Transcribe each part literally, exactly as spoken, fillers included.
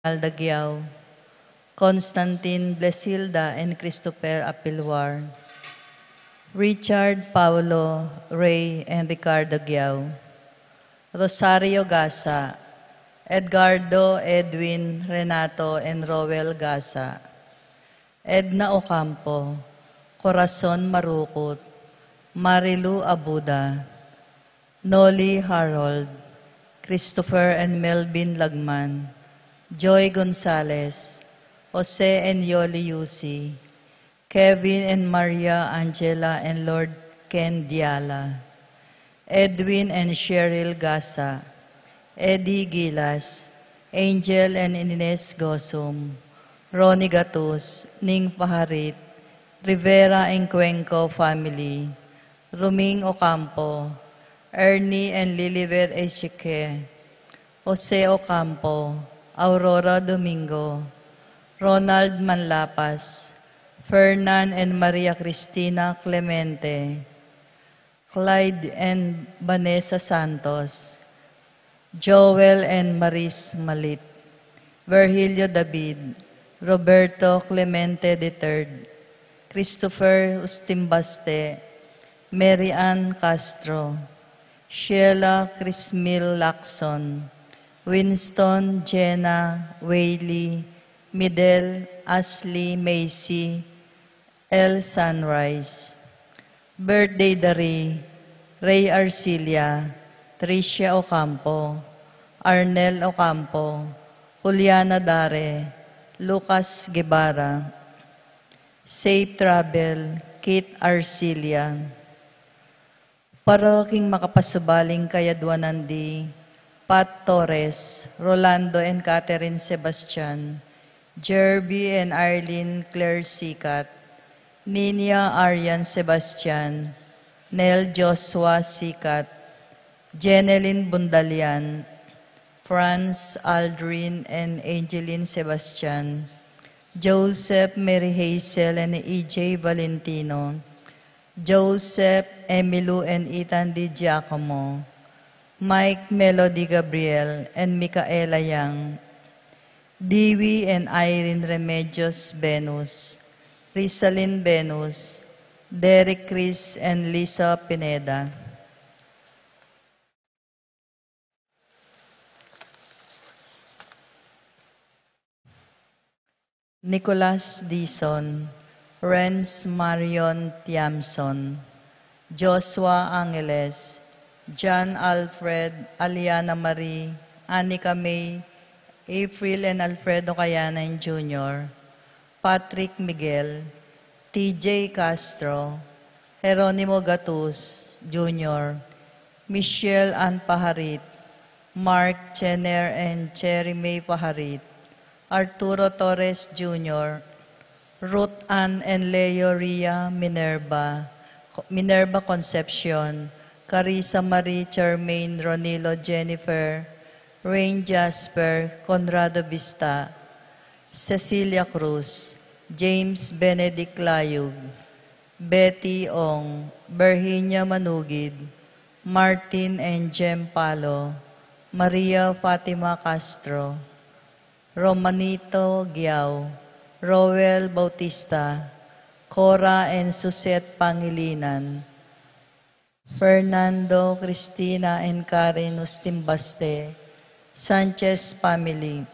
Alda Giao, Constantine Blesilda and Christopher Apilwar, Richard Paulo Rey and Ricardo Giao, Rosario Gasa, Edgardo Edwin Renato and Roel Gasa, Edna Ocampo, Corazon Marukut, Marilu Abuda, Noli Harold, Christopher and Melvin Lagman, Joy Gonzalez, Jose and Yoli Yusi, Kevin and Maria Angela and Lord Ken Diala, Edwin and Cheryl Gasa, Eddie Gilas, Angel and Ines Gosum, Ronnie Gatus, Ning Paharit, Rivera and Cuenco family, Ruming Ocampo, Ernie and Lilibet Echeque, Jose Ocampo, Aurora Domingo, Ronald Manlapas, Fernan and Maria Cristina Clemente, Clyde and Vanessa Santos, Joel and Maris Malit, Virgilio David, Roberto Clemente the third, Christopher Ustimbaste, Mary Ann Castro, Sheila Crismil Lacson, Winston, Jenna, Whaley, Midel, Ashley, Macy, El Sunrise. Birthday dari, Ray Arcilia, Tricia Ocampo, Arnel Ocampo, Juliana Dare, Lucas Guevara. Safe travel, Kit Arcilia. Para king makapasubaling kayadwanan di Pat Torres, Rolando and Catherine Sebastian, Jerby and Arlene Claire Sikat, Ninia Arian Sebastian, Nel Joshua Sikat, Jenelyn Bundalian, Franz Aldrin and Angeline Sebastian, Joseph Mary Hazel and E J Valentino, Joseph, Emilu and Ethan Di Giacomo, Mike, Melody Gabriel and Micaela Yang, Dewey and Irene Remedios Venus, Rizalin Venus, Derek Chris and Lisa Pineda. Nicolas Dizon, Renz Marion Tiamson, Joshua Angeles, John Alfred, Aliana Marie, Anika May, April and Alfredo Kayanan Junior, Patrick Miguel, T J Castro, Jeronimo Gatus Junior, Michelle Ann Paharit, Mark Jenner and Cherry May Paharit, Arturo Torres Junior, Ruth Ann and Leo Ria Minerva, Minerva Concepcion, Carissa Marie Charmaine Ronilo Jennifer, Rain Jasper Conrado Vista, Cecilia Cruz, James Benedict Layug, Betty Ong, Virginia Manugid, Martin and Jem Palo, Maria Fatima Castro, Romanito Giao, Roel Bautista, Cora and Suzette Pangilinan, Fernando, Cristina and Karen Ustimbaste, Sanchez family.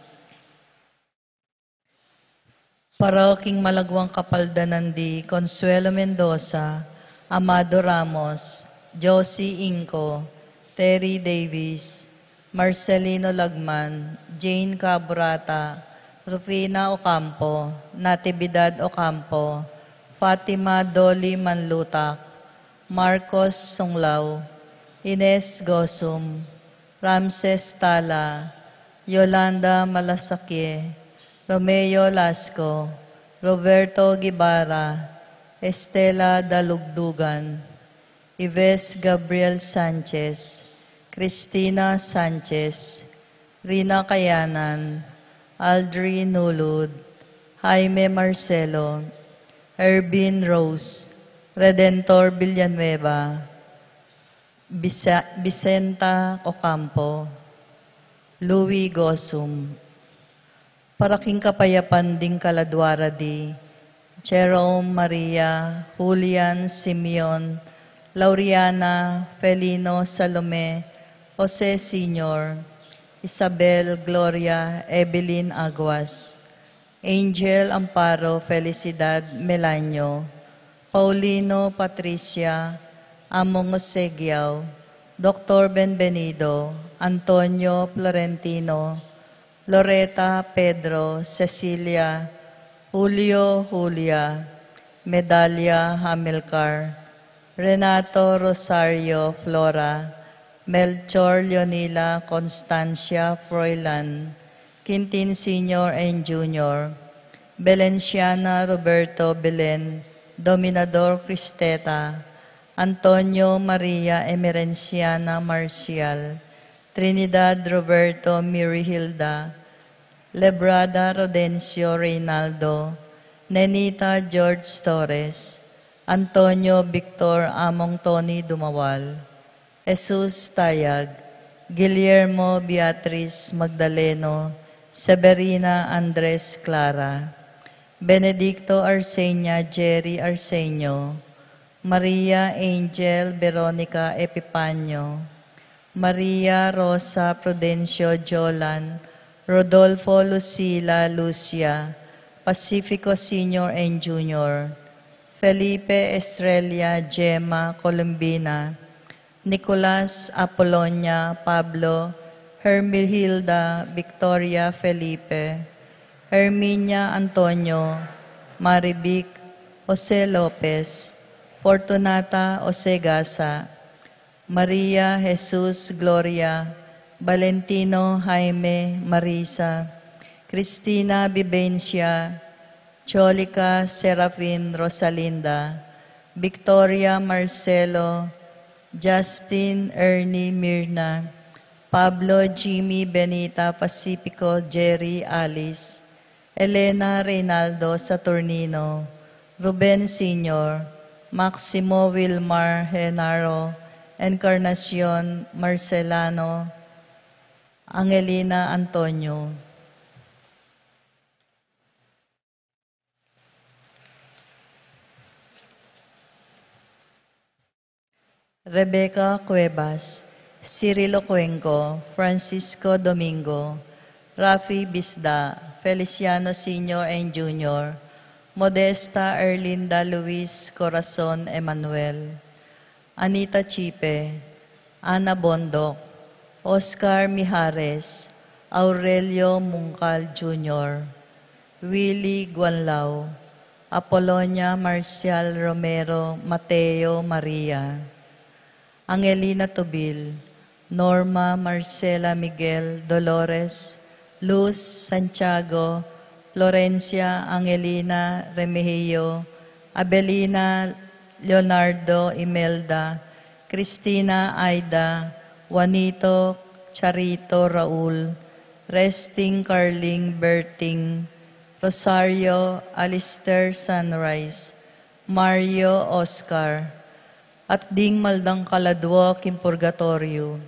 Para king malagwang kapaldanan di Consuelo Mendoza, Amado Ramos, Josie Inco, Terry Davis, Marcelino Lagman, Jane Caburata, Rufina Ocampo, Natividad Ocampo, Fatima Dolly Manlutak, Marcos Sunglao, Ines Gosum, Ramses Tala, Yolanda Malasakye, Romeo Lasco, Roberto Guevara, Estela Dalugdugan, Ives Gabriel Sanchez, Cristina Sanchez, Rina Kayanan, Aldrin Nulud, Jaime Marcelo, Ervin Rose, Redentor Villanueva, Bisa-, Vicenta Ocampo, Louis Gosum, Para king kapayapan ding kaladua ra di, Jerome, Maria, Julian, Simeon, Lauriana, Felino, Salome, Jose Senior, Isabel, Gloria, Evelyn Aguas, Angel, Amparo, Felicidad, Melanio, Paulino, Patricia, Among Osegiao, Doktor Benvenido, Antonio, Florentino, Loreta, Pedro, Cecilia, Julio, Julia, Medalia, Hamilcar, Renato, Rosario, Flora, Melchor, Leonila, Constancia, Froilan, Quintin Senior and Junior, Belenciana, Roberto, Belen, Dominador, Cristeta, Antonio, Maria, Emerenciana, Marcial, Trinidad, Roberto, Mary Hilda, Lebrada, Rodencio, Reynaldo, Nenita, George Torres, Antonio, Victor, Among Tony Dumawal, Jesus Tayag, Guillermo, Beatriz, Magdaleno, Severina, Andres, Clara, Benedicto, Arsenia, Jerry, Arsenio, Maria, Angel, Veronica, Epipanio, Maria, Rosa, Prudencio, Jolan, Rodolfo, Lucila, Lucia, Pacifico Senior and Junior, Felipe, Estrella, Gemma, Columbina, Nicolas, Apolonia, Pablo, Hermilda, Victoria, Felipe, Herminia, Antonio, Marivic, Jose Lopez, Fortunata, Jose Gasa, Maria, Jesus, Gloria, Valentino, Jaime, Marisa, Cristina, Vivencia, Jolica, Serafin, Rosalinda, Victoria, Marcelo, Justin, Ernie, Mirna, Pablo, Jimmy, Benita, Pacifico, Jerry, Alice, Elena, Reynaldo, Saturnino, Ruben Senior, Maximo, Wilmar, Genaro, Encarnacion, Marcelano, Angelina, Antonio. Rebecca Cuevas, Cirilo Cuenco, Francisco Domingo, Rafi Bisda, Feliciano Senior and Junior, Modesta, Erlinda, Luis, Corazon, Emmanuel, Anita Chipe, Ana Bondoc, Oscar Mijares, Aurelio Mungcal Junior, Willie Guanlao, Apolonia Marcial Romero, Mateo Maria, Angelina Tubil, Norma, Marcela, Miguel, Dolores, Luz, Santiago, Florencia, Angelina, Remigio, Abelina, Leonardo, Imelda, Cristina, Aida, Juanito, Charito, Raul, Resting, Carling, Berting, Rosario, Alistair, Sunrise, Mario, Oscar, at ding maldang kaladua king purgatoryo,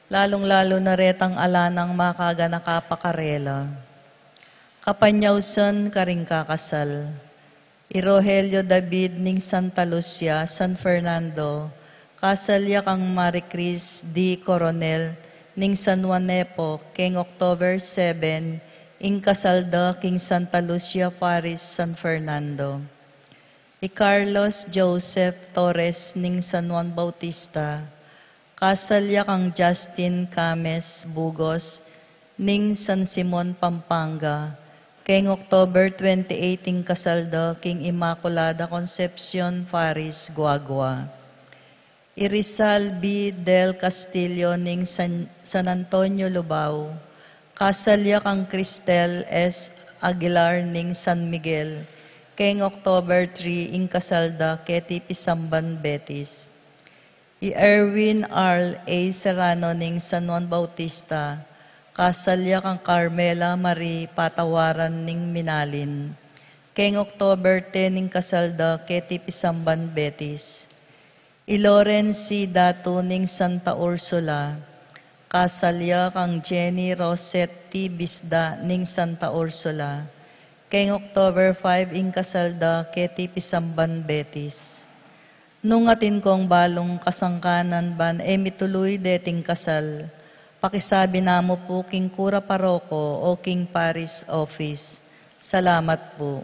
lalung-lalu na retang ala nang makaganaka pa karela. Kapanyausan karing kakasal. I Rogelio David ning Santa Lucia, San Fernando, kasal ya kang Marie Chris D. Coronel ning San Juan Nepo, keng October seven, ing kasal da king Santa Lucia Parish, San Fernando. I Carlos Joseph Torres ning San Juan Bautista, kasal ya kang Justin Cames Bugos ning San Simon, Pampanga, keng October twenty-eight ing kasal da king Immaculada Concepcion Parish, Guagua. I Rizal B. Del Castillo ning San, San Antonio, Lubao, kasal ya kang Cristel S. Aguilar ning San Miguel, keng October three ing kasal da keti pisamban Betis. I Erwin Arl A. Serrano ning San Juan Bautista, kasal ya kang Carmela Marie Patawaran ning Minalin, keng October ten ing kasal da keti pisamban Betis. I Lawrence C. Datu ning Santa Ursula, Kasal ya kang Jenny Rosette T. Bisda ning Santa Ursula. Keng October five ing kasal da keti Pisamban Betis. Nung atin kong balung kasangkanan ban e mituluy deting kasal, pakisabi na mu pu king kura paroko o king parish office. Salamat pu.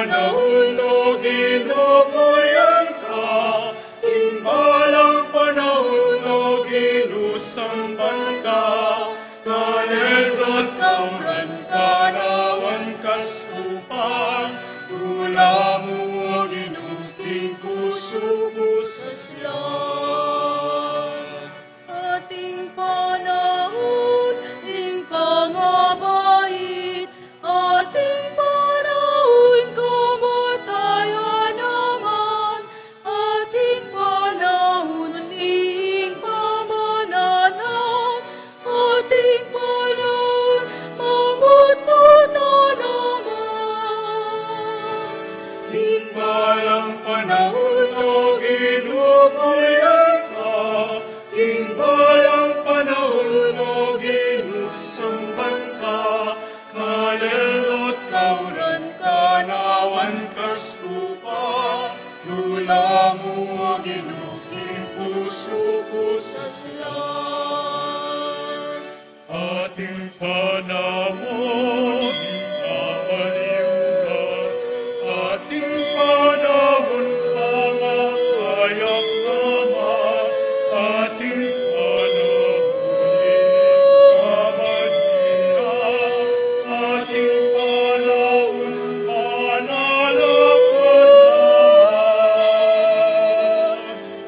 panaun, o Ginu, purian ka, king balang panaun, o Ginu, samban ka, kaleldo at kauran ka na awan kaskupan, dula mu, o Ginu, king pusu ku saslang. Ating panaun ing pangabait, ating panaun kamatayan naman, ating panaun ing pamananap, ating panaun mamututo naman. Ing balang panaun, o Ginu, purian ka, ing balang panaun, o Ginu, samban ka, kaleldo at kauran ka na awan kaskupan, dula mu, o Ginu, king pusu ku saslang. Ating panaun ing pamaliuran, ating panaun pangakayak naman, ating panaun ing pamaliuran, ating panaun panalapan naman.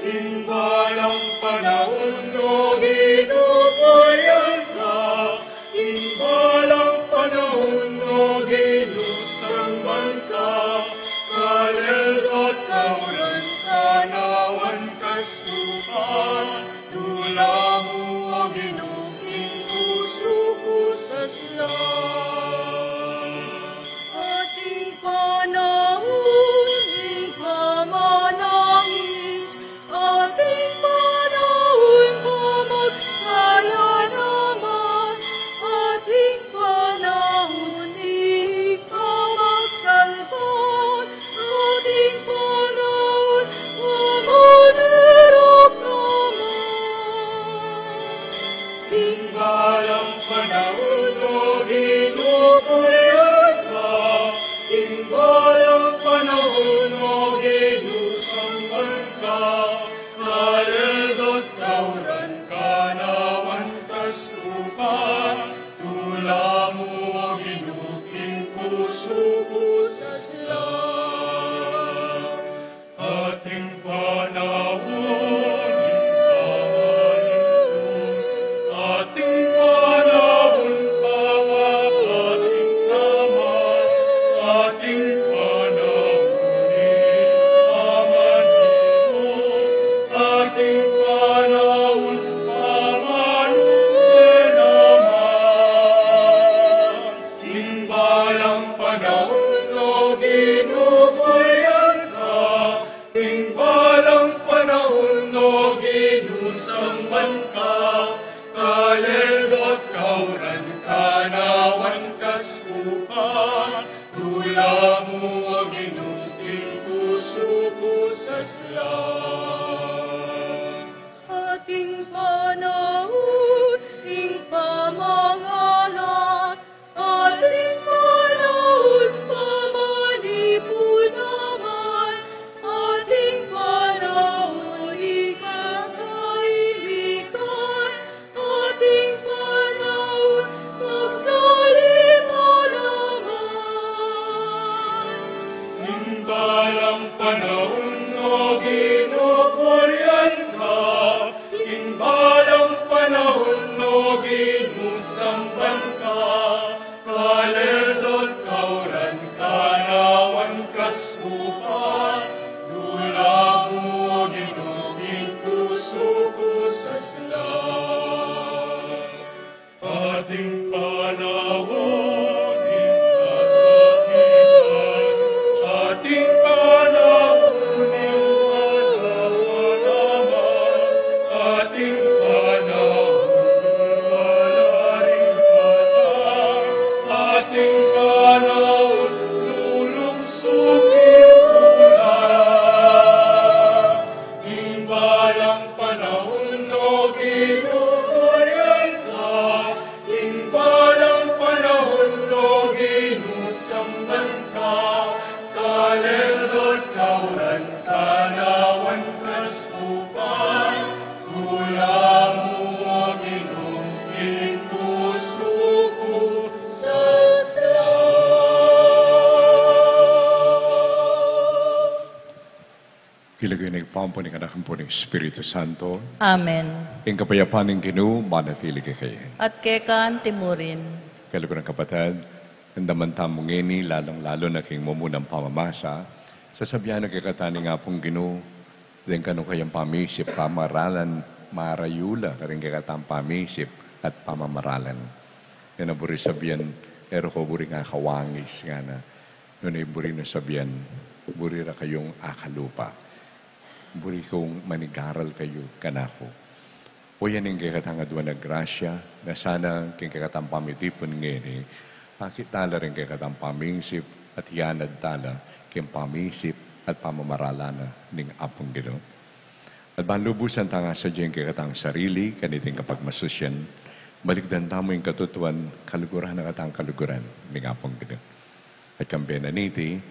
Ing balang panaun, o Ginu, purian ka, ing balang panaun, o Ginu, samban ka, kaleldo at kauran ka na awan kaskupan, dula mu, o Ginu, king pusu ku saslang. Ating panaun ing pamanangis, ating panaun pamagsaya naman, ating panaun ing pamagsalbat, ating panaun mamanirok naman. Ing balang panaun, o Ginu, purian ka, ing balang panaun, o Ginu, samban ka, kaleldo at kauran ka na awan kaskupan, dula mu, o Ginu, king pusu ku saslang. Ating panaun ing pamalintung, ating panaun pamakating naman, ating panaun ing pamalintung, ating panaun pamanukse naman. Ing balang panaun, o Ginu, purian ka, ing balang panaun, o Ginu, samban ka, kaleldo at kauran ka na awan kaskupan, dula mu, o Ginu, king pusu ku saslang. Ating panaun ing pamangalan, ating panaun pamanipun naman, ating panaun ing katahimikan, ating panaun magsalita naman. Ing balang panaun, o Ginu, purian ka, ing balang panaun, o Ginu, samban ka, kaleldo at kauran ka na awan kaskupan, dula mu, o Ginu, king pusu ku saslang. Ating panaun ing kasakitan, ating panaun ing King lagyu ning Ibpa, ampo ning Anak, ampo ning Espiritu Santo. Amen. Ing kapayapan ning Ginu manatili kekayu. At keka antimurin. Kaluguran kapatad, andaman tamu ngeni, lalung-lalu na king mumunang pamamasa, sasabian na kekatamu ning Apung Ginu, deng kanu kayang pamisip, pamaralan, marayu la karing kekatang pamisip at pamamaralan. Ngana buri sabian, e ra ko buri ngakawangis, ngana. Nune buri na sabian, buri ra kayung akalupa. Buri kung manigaral kayu kanaku. Oyan ing kekatang aduan a grasya, na sana king kekatang pamitipun ngeni, akit tala ring kekatang pamisip, at iyanad tala king pamisip at pamamaralan na ning Apung Ginu. At ban lubusan tang asadya ing kekatang sarili kaniting kapagmasusyan, balikdan tamu ing katutuan, kaluguran na katang kaluguran ning Apung Ginu. At kambe na niti,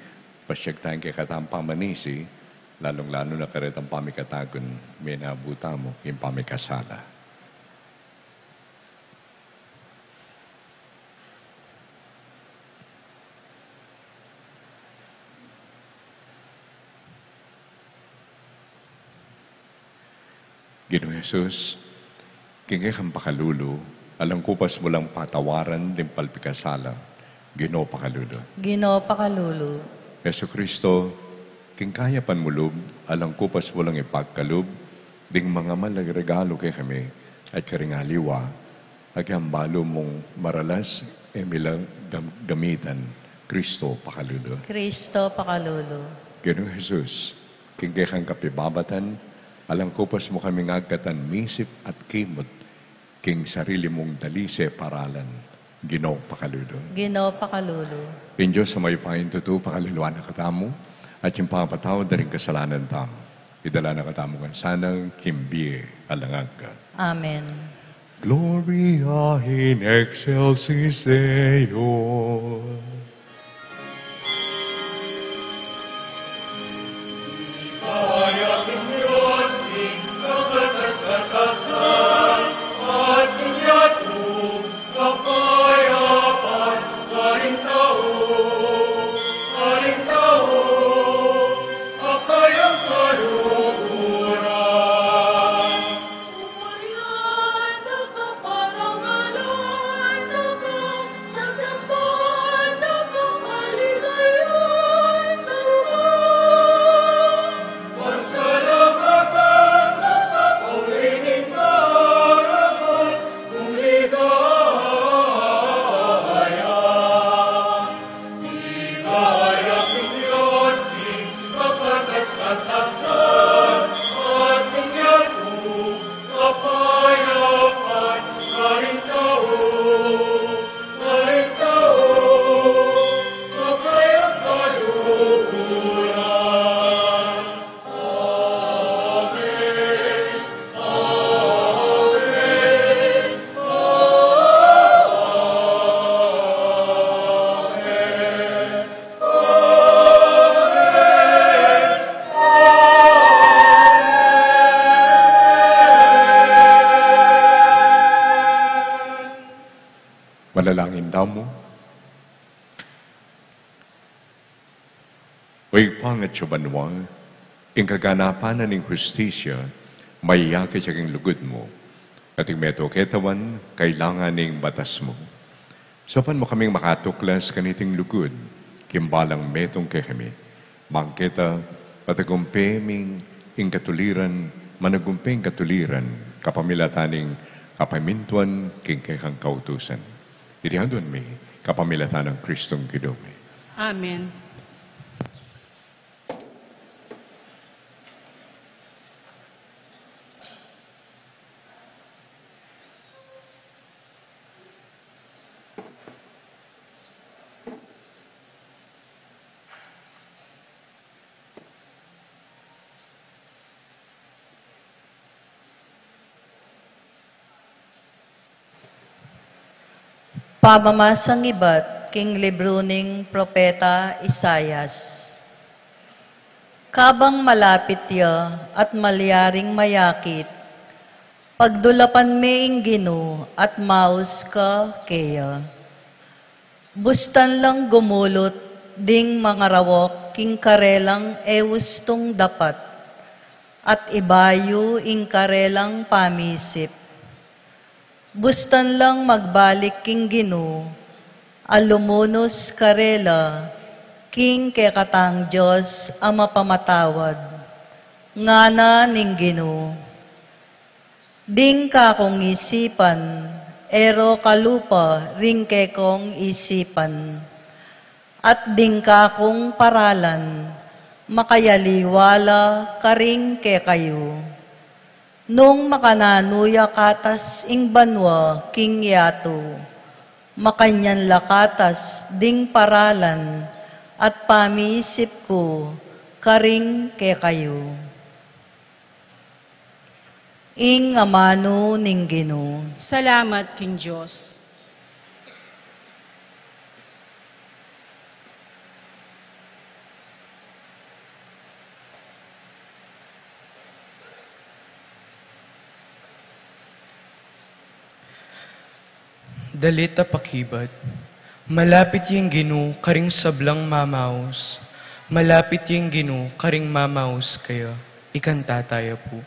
pasiag tang kekatang pamanisi, lalung-lalu na karetang pamikatagun, menabu tamu king pamikasala. Ginu Jesus, king kekang pakalulu, alang kupas mu lang patawaran ding palpikasala, Ginu pakalulu. Ginu pakalulu. Jesucristo, king kayapan mu lub, alang kupas mu lang ipagkalub ding mangamal a regalu kekami, at karing aliwa, agyang balu mung maralas, e mi la gam-, gamitan, Cristo pakalulu. Cristo pakalulu. Ginu Jesus, king kekang kapibabatan, alang kupas mu kaming agkatan misip at kimut, king sarili mung dalise paralan, Ginu pakalulu. Ginu pakalulu. Ing Dios a mayupayang tutu, pakaluluan na katamu, at ing pangapatawad da ring kasalanan tamu, idala na katamu ngan sana king bie alang angga. Amen. Gloria in excelsis Deo. Manalangin tamu. O Ibpa, atiu ka banua, ing kaganapan na ning hustisya, mayakit ya king lugud mu. At ing metung ketawan, kailangan ning batas mu. Saupan mu kaming makatuklas kaniting lugud, king balang metung kekami. Bang keta, patagumpe ming ing katuliran, managumpe ing katuliran, kapamilatan ning kapamintuan king kekang kautusan. Iti aduan mi, kapamilatan nang Kristong Ginu mi. Amen. Pamamasang ibat king libru ning Propeta Isaias. Kabang malapit ya at malyaring mayakit, pagdulapan me ing Ginu at maus ka keya. Bustan lang gumulut ding mangarawak king karelang e ustung dapat, at ibayu ing karelang pamisip. Bustan lang magbalik king Ginu, a lumunus karela king kekatang Dios a mapamatawad. Ngana ning Ginu, ding kakung isipan, e ro kalupa ring kekong isipan, at ding kakung paralan, makayaliwa la karing kekayu. Nung makananu ya katas ing banua king yatu, makanyan la katas ding paralan at pamisip ku karing kekayu. Ing amanu ning Ginu. Salamat king Dios. Dalit a pakibat. Malapit ya ing Ginu karing sablang mamaus. Malapit ya ing Ginu karing mamaus kaya. Ikanta taya pu.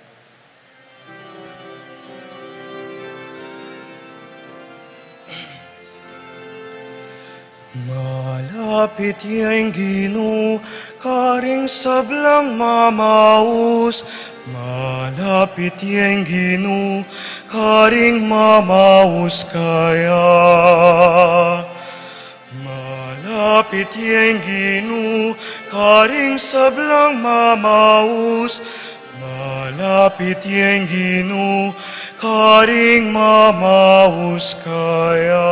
Malapit ya ing Ginu karing sablang mamaus. Malapit ya ing Ginu karing mamaus kaya. Malapit ya ing Ginu karing sablang mamaus. Malapit ya ing Ginu karing mamaus kaya.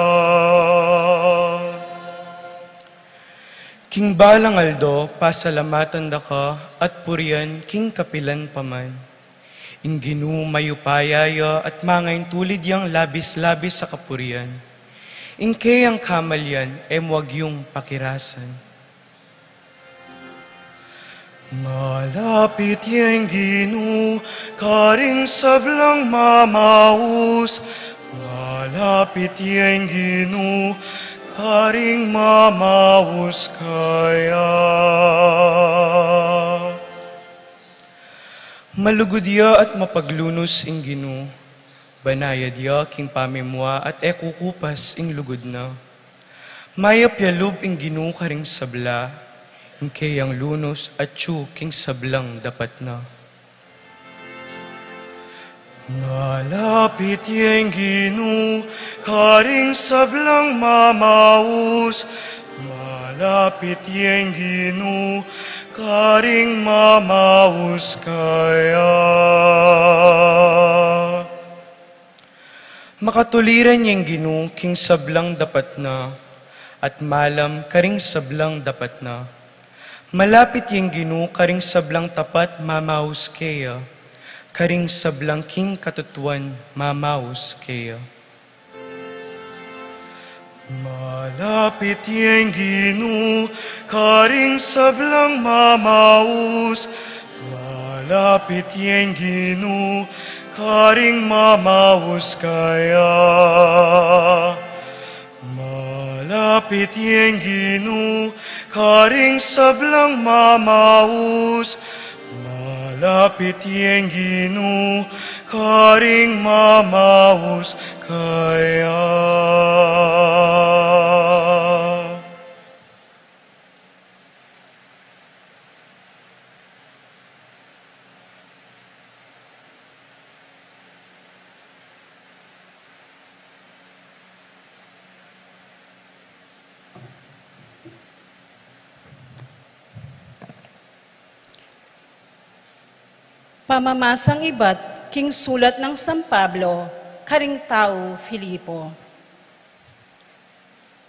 King balang aldo, pasalamatan da ka at purian king kapilan pa man. Ing Ginu mayupaya ya at mangaintulid yang labis-labis a kapurian. Ing keyang kamalian e mu agyung pakirasan. Malapit ya ing Ginu karing sablang mamaus. Malapit ya ing Ginu karing mamaus kaya. Malugud ya at mapaglunus ing Ginu, banayad ya king pamimua at e kukupas ing lugud na. Mayap ya lub ing Ginu karing sabla, ing keyang lunus atyu king sablang dapat na. Malapit ya ing Ginu karing sablang mamaus. Malapit ya ing Ginu karing mamaus kaya. Makatuliran ya ing Ginu king sablang dapat na, at malam karing sablang dapat na. Malapit ya ing Ginu karing sablang tapat mamaus keya, karing sablang king katutuan mamaus keya. Malapit ya ing Ginu karing sablang mamaus. Malapit ya ing Ginu karing mamaus kaya. Malapit ya ing Ginu karing sablang mamaus. Malapit ya ing Ginu karing mamaus kaya. Pamamasang ibat king sulat nang San Pablo karing tau Filipo.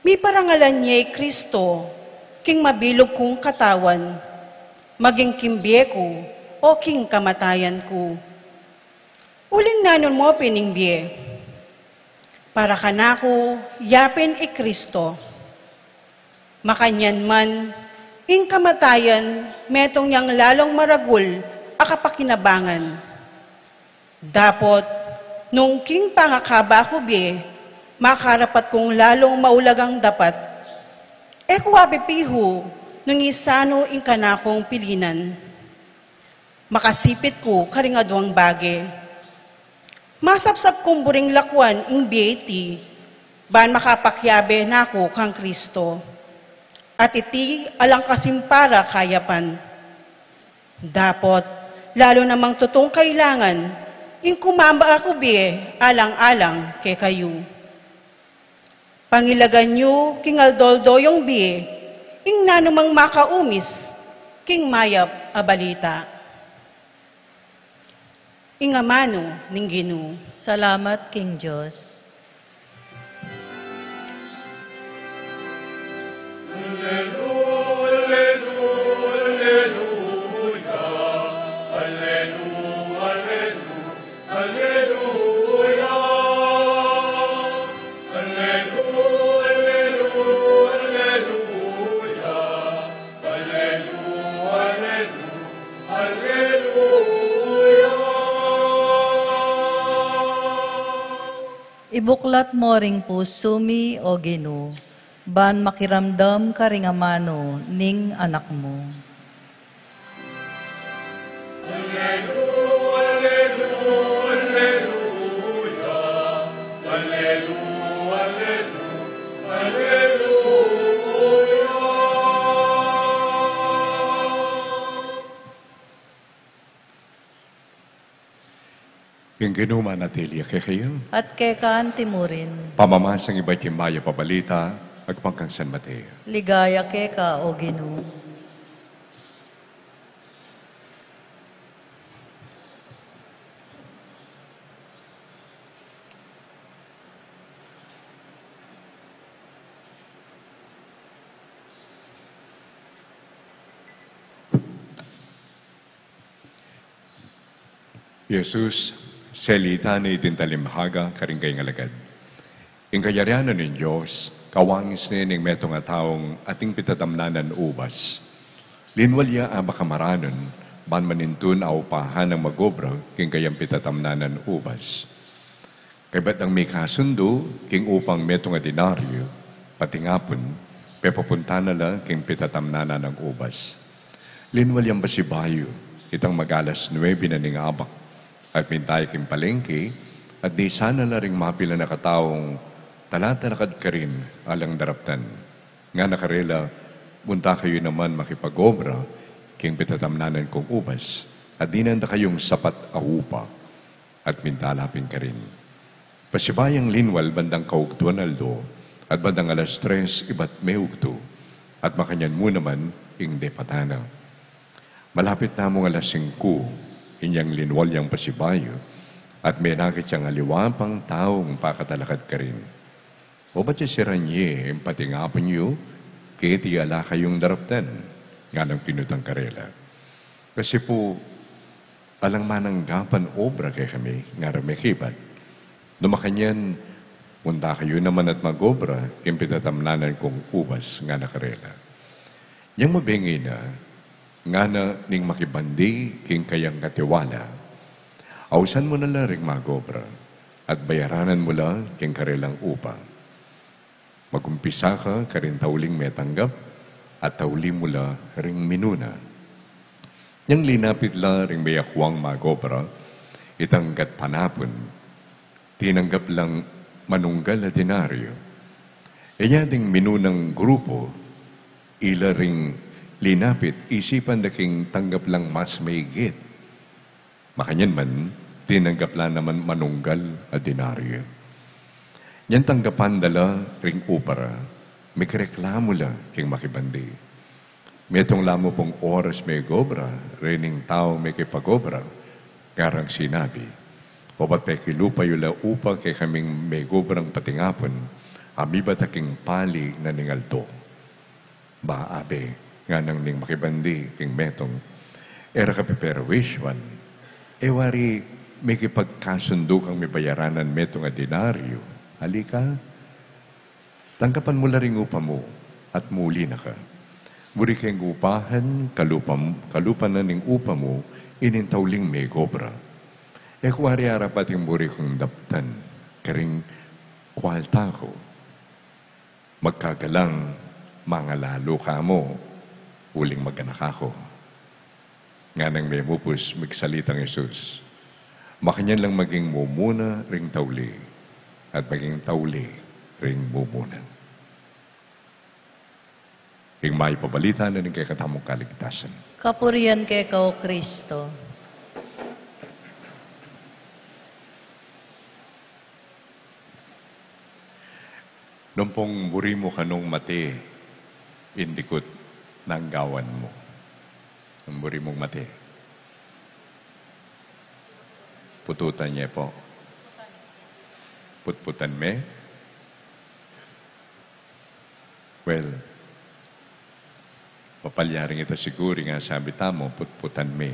Miparangalan ye i Kristo king mabilug kung katawan, maging king bie ku o king kamatayan ku. Uling nanu mu pin ing bie? Para kanaku, ya pin i Kristo. Makanyan man, ing kamatayan metung yang lalung maragul a kapakinabangan. Dapot, nung king pangakaba ku bie, makarapat kung lalung maulagang dapat, e ku apipihu nung isanu ing kanakung pilinan. Makasipit ku karing aduang bage. Masapsap kung buring lakuan ing bie iti, ban makapakiabe na ku kang Kristo. At iti alang kasimpara kayapan. Dapot, lalu namang tutung kailangan, ing kumaba ku bie alang-alang kekayu. Pangilagan yu king aldo-aldo yung bie, ing nanumang makaumis, king mayap a balita. Ing amanu ning Ginu. Salamat king Dios. Ibuklat mo ring pusu mi, O Ginu, ban makiramdam karing amanu ning Anak mu. Ing Ginu manatili ya kekayu. At keka anti mu rin. Pamamasang ibat king mayap a balita agpang kang San Mateo. Ligaya keka, O Ginu. Jesus, selita na iting talinghaga karing kayang alagad. Ing kayarian na ning Dios, kawangis ne ning metung a taung ating pitatamnan nang ubas. Linwal ya abak a maranun, ban manintun a upahan nang magobra king kayang pitatamnan nang ubas. Kaybat dang mikasundu king upang metung a denaryo, patingapun, pepapunta na la king pitatamnan nang ubas. Linwal yang pasibayu, itang mag-alas nuebe na ning abak, at minta ya king palengke, at disan na la ring mapilan a kataung talatalakad karin alang daraptan. Ngana karela, munta kayu naman makipag-obra king pitatamnan kung ubas, at dinan da kayung sapat a upa. At minta la pin karin. Pasibayang linwal bandang kaugtuan aldo, at bandang alas tres ibat meugtu, at makanyan mu naman ing depatan na. Malapit na mung alas singku, inyang linwal yang pasibayu, at menakit yang aliwa pang taung pakatalakad karin. Obat ya siran ye ing patingapun yu, keti ala kayung daraptan, nganang kinutang karela. Kasi pu, alang mananggapan obra kekami, ngara mekibat. Nu makanyan, munta kayu naman at mag-obra king pitatamnan kung ubas, ngana karela. Yang mabengi na, ngana ning makibandi king kayang katiwala. Ausan mu na la ring mag-obra, at bayaranan mu la king karelang upa. Magumpisa ka karing tauling metanggap, at tauli mu la ring minuna. Yang linapit la ring meyakuang mag-obra, itang gatpanapun, tinanggap lang manunggal a denaryo. Inya ding minunang grupu, ila ring linapit, isipan da king tanggap lang mas maigit. Makanyan man, tinanggap la naman manunggal a denaryo. Nyang tanggapan da la ring upa ra, mikireklamu la king makibandi. Metung la mu pung oras megobra, rening tau mekipagobra, ngarang sinabi. Obat pekilupa yu la upa kekaming megobrang patingapun, a mibat a king pali na ning aldo. Ba, abe, nganang ning makibandi king metung. E ra ka peperwiswan. E wari mekipagkasundu kang mibayaranan metung a denaryo. Halika, tanggapan mu la ring upa mu, at muli na ka. Buri keng upahan, kalupa, kalupa na ning upa mu, ining tauling megobra. E ku wari arapat ing buri kung daptan, karing kwalta ku. Magkagalang, mangalalu ka mu, uling maganaka ku. Nganang memupus, migsalitang Jesus, makanyan lang maging mumuna ring tauli, at maging tauli ring mumuna. Ing mayap a balita na ning kekatamung kaligtasan. Kapurian keka, O Kristo. Nung pung buri mu kanung mate ing dikut, nanu ing gawan mu? Nung buri mung mate, pututan ye pu? Putputan me? Well, mapalyaring ita siguru ing asabi tamu, putputan me.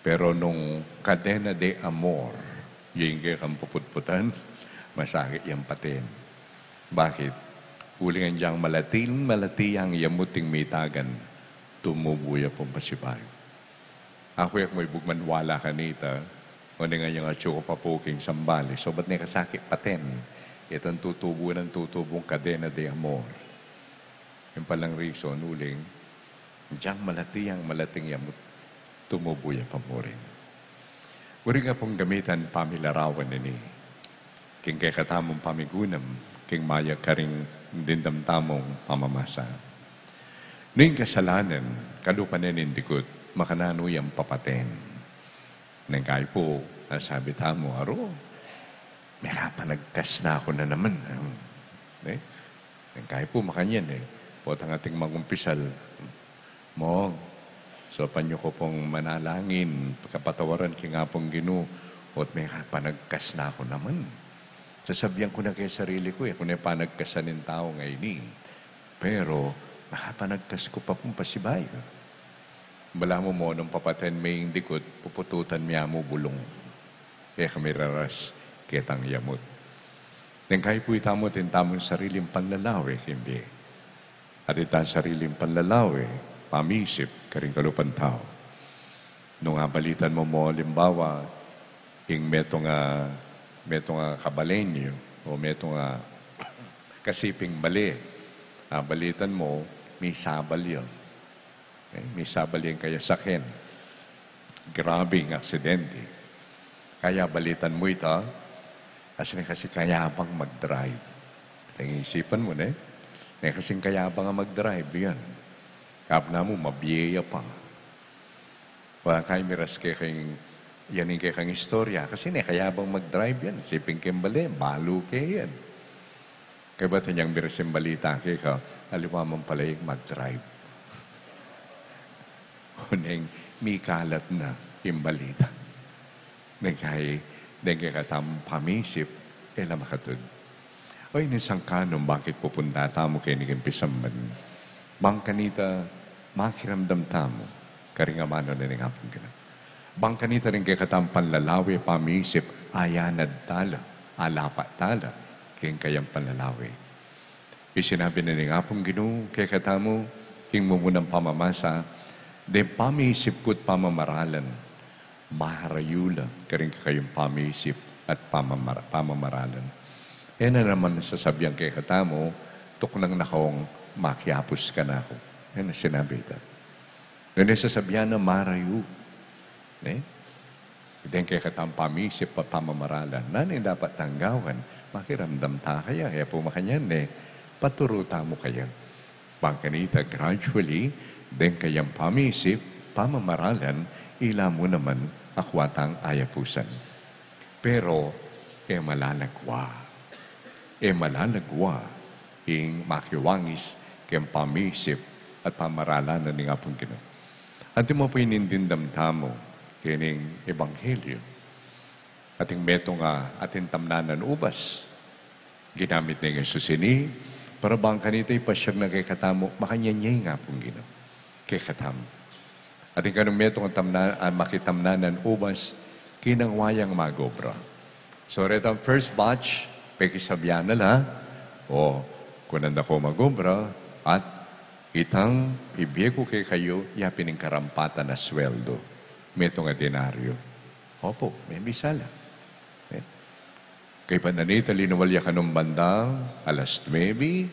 Pero nung cadena de amor, ya ing kekang puputputan, masakit yang paten. Bakit? Uling agyang malati, malati yang yamut ing mitagan, tumubu ya pung pasibayu. Aku e ku mibug maniwala kanita, o neng anyang atyu ku pa pu king sambales, o bat ne kasakit paten itang tutubu nang tutubung cadena de amor. Ing palang reason, uling agyang malati yang malating yamut, tumubu ya pa mu rin. Buri ku pung gamitan pamilarawan ini king kekatamung pamigunam, king mayap karing dimdam tamung pamamasa. Nung ing kasalanan, kalupa ne ning dikut, makananu yang papaten? Neng kayi pu, asabi tamu, "Aru, mekapanagkas na ku na naman." Eh? Neng kayi pu, makanyan e. Potang ating mangumpisal, "Mong, saupan yu ku pung manalangin, kapatawaran king Apung Ginu, o't mekapanagkas na ku naman. Sasabian ku na king sarili ku, e ku ne panagkasan ing tau ngeni. Pero mekapanagkas ku pa pung pasibayu." Balamu mo nung papaten me ing dikut, pupututan me ya mu bulung. E ka miraras ketang yamut. Neng kayi pu, itamu atin tamung sariling panlalawe, ing bie. Atin tang sariling panlalawe, pamisip, karing kalupan tau. Nung abalitan mu mo, alimbawa, ing metung a, metung a kabalen yu, o metung a kasiping bale, abalitan mu, misabal ya. Eh, misabal ya ing kayang sakyan. Grabe ing aksidente. Kaya balitan mu ita, kasi ne kasi kayabang mag-drive. Ita ing isipan mu, ne? Ne kasing kayabang a mag-drive yan. Kabna mu, mabie ya pa. Wa kayi miras kekang, yan ing kekang istorya. Kasi ne kayabang mag-drive yan. Siping keng bale, balu ke yan. Kaybat inyang miras ing balita keka, aliwa man pala ing mag-drive. Oneng mikalat na ing balita. Neng kayi, neng kekatang pamisip, e la makatud. O, ini ing sangkanun bakit pupunta tamu keni king pisamban. Bang kanita, makiramdam tamu karing amanu na ning Apung Ginu. Bang kanita ring kekatang panlalawe, pamisip, ayanad tala, alapat tala king kayang panlalawe. Isinabi na ning Apung Ginu kekatamu king mumunang pamamasa, deng pamisip ku't pamamaralan, marayu la karing kekayung pamisip at pamamara-, pamamaralan. E na naman sasabian kekatamu, tuknang na kong makiapus kanaku. E na sinabi ita. Nune sasabian na marayu. Ne? Deng kekatang pamisip at pamamaralan. Nanu ing dapat tang gawan? Makiramdam ta kaya, e pu makanyan ne, paturu tamu kaya. Bang kanita gradually, deng kayang pamisip, pamamaralan, ila mu naman akwa tang ayapusan. Pero, e malalagwa. E malalagwa ing makiwangis keng pamisip at pamaralan na ning Apung Ginu. Antimo pu ing dimdam tamu kening ebanghelyo. Ating metung a, ating tamnanan ubas. Ginamit neng Jesus ini para bang kanita ipasyag na kekatamu, makanyan ya ing Apung Ginu kekatamu. Ating kanung metung a tamna-, a makitamnanan ubas, kinangwa yang mag-obra. So, retang first batch, pekisabian na la, "O, kunan da ko mag-obra, at itang ibie ku kekayu, ya pin ing karampatan a sweldo." Metung a denaryo. Opo, mebisa la. E? Kaybat na nita, linawal ya kanung bandang alas nuebe,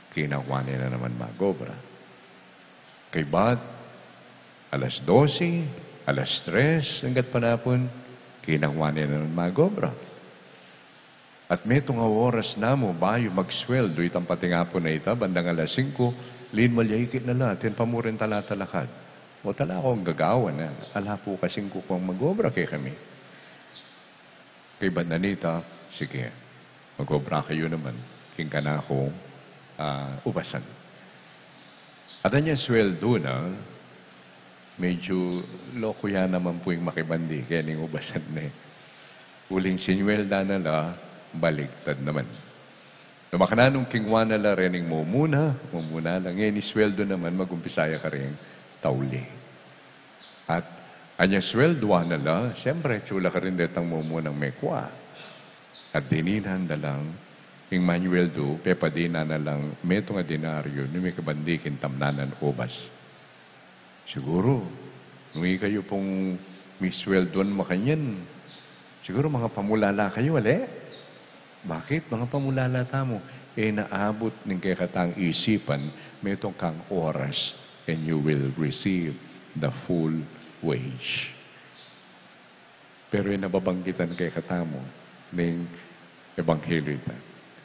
kinangwa ne na naman mag-obra. Kaybat, Alas dose, alas tres, anggat panapun, kinangwa ne naman mag-obra. At metung a oras namu bayu magsweldo itang pating apun a ita, bandang alas singko, linma la ikit na la, atin pa mu rin talatalakad. O tala kung gagawan na, ala pu kasing kukuang mag-obra kekami. Kaybat na nita, sige, mag-obra kayu naman, king kanaku, ah, ubasan. At anyang sweldo na, medyu loko ya naman pu ing makibandi, kaya ning ubasan na e. Uling sinwelda na la, baligtad naman. Nung makananu king wa na la rening mumuna, mumuna la, ngeni sweldo naman, mag-umpisa ya karing tauli. At anyang sweldo na la, siyempre, tsula karin detang mumunang mekua. At dininan da lang, ing manuel do, pepadinan na lang, metung a denaryo, nung mikibandi king tamnanan ubas. Siguru, nung ikayu pung misweldoan makanyan, siguru mangapamulala kayu, ale? Bakit? Mangapamulala tamu, e na abut ning kekatang isipan, metung kang oras, and you will receive the full wage. Pero e na babanggitan kekatamu ning ebanghelyo ita.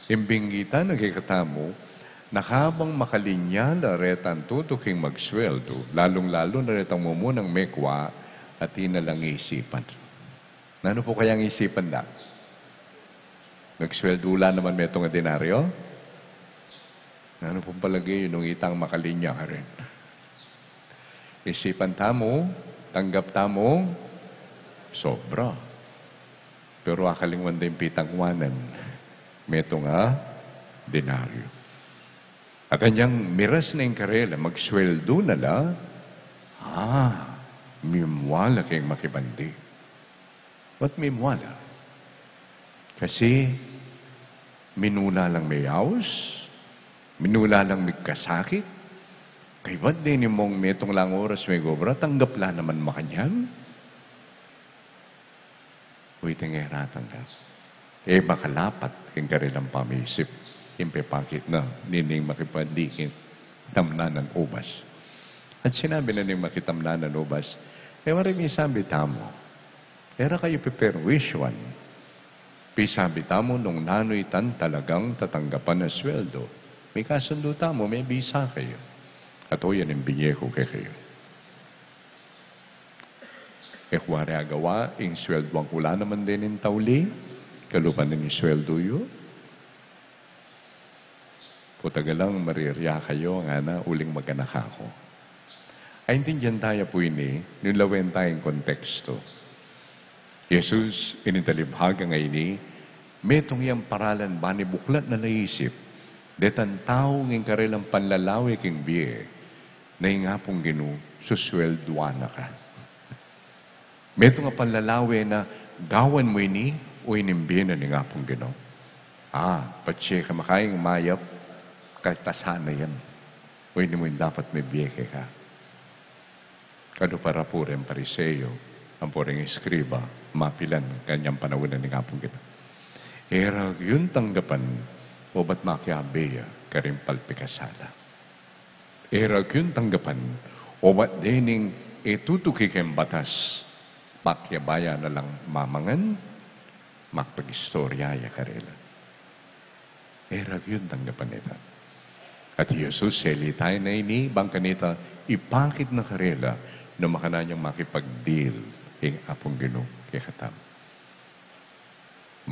Ing binggitan na kekatamu, na kabang makalinya la retang tutuking magsweldo, lalung-lalu na retang mumunang mekua, atin na lang isipan. Nanu pu kayang isipan da? Nagsweldo la naman metung a denaryo? Nanu pung palage yu nung itang makalinya karin? Isipan tamu, tanggap tamu, sobra. Pero akalingwan da ing pitangwanan, metung a denaryo. At anyang miras na ing karela, magsweldo na la, ah, mimua la keng makibandi. Ba't mimua la? Kasi minula lang meyaus, minula lang migkasakit, kaybat deni mung metung lang oras meg-obra, tanggap la naman makanyan. Uy, tingeratan ka. E makalapat king karelang pamisip, ing pepakit na nining makibandi king tamnanan ubas. At sinabi na ning makitamnanan ubas, e wari misabi tamu, e ra kayu peperwisyuan. Pisabi tamu nung nanu itang talagang tatanggapan a sweldo. Mikasundu tamu, mebisa kayu. At o yan ing binye ku kekayu. E ku wari agawa, ing sweldoan ku la naman deni ing tauli, kalupa na ning sweldo yu. Pota galang marirya kayu, ngana, uling mag-anak aku. Aintindian taya pu ini, nung lawen taya ing konteksto. Jesus, king talibhaga a ini, metung yang paralan bani buklat na naisip detang tau king karelang panlalawe king bie, na ing Apung Ginu, susweldoan na ka. Metung a panlalawe na gawan mu ini, o ini ing bie na ning Apung Ginu. A, patse ka makaing mayap, katasan na yan. O ini mu ing dapat mebie keka. Kalupa ra pu reng Pariseo, ampo reng eskriba, mapilan kanyang panaun ning Apung Ginu. E ra kayung tanggapan, obat makiabe ya karing palpikasala. E ra kayung tanggapan, obat dening e tutuki keng batas, pakiabayan na lang mamangan, makapag-istorya ya karela. E ra kayung tanggapan ita. At i Jesus, selita na ini, bang kanita, ipakit na karela, nung makananu yang makipag-deal ing Apung Ginu kekatamu.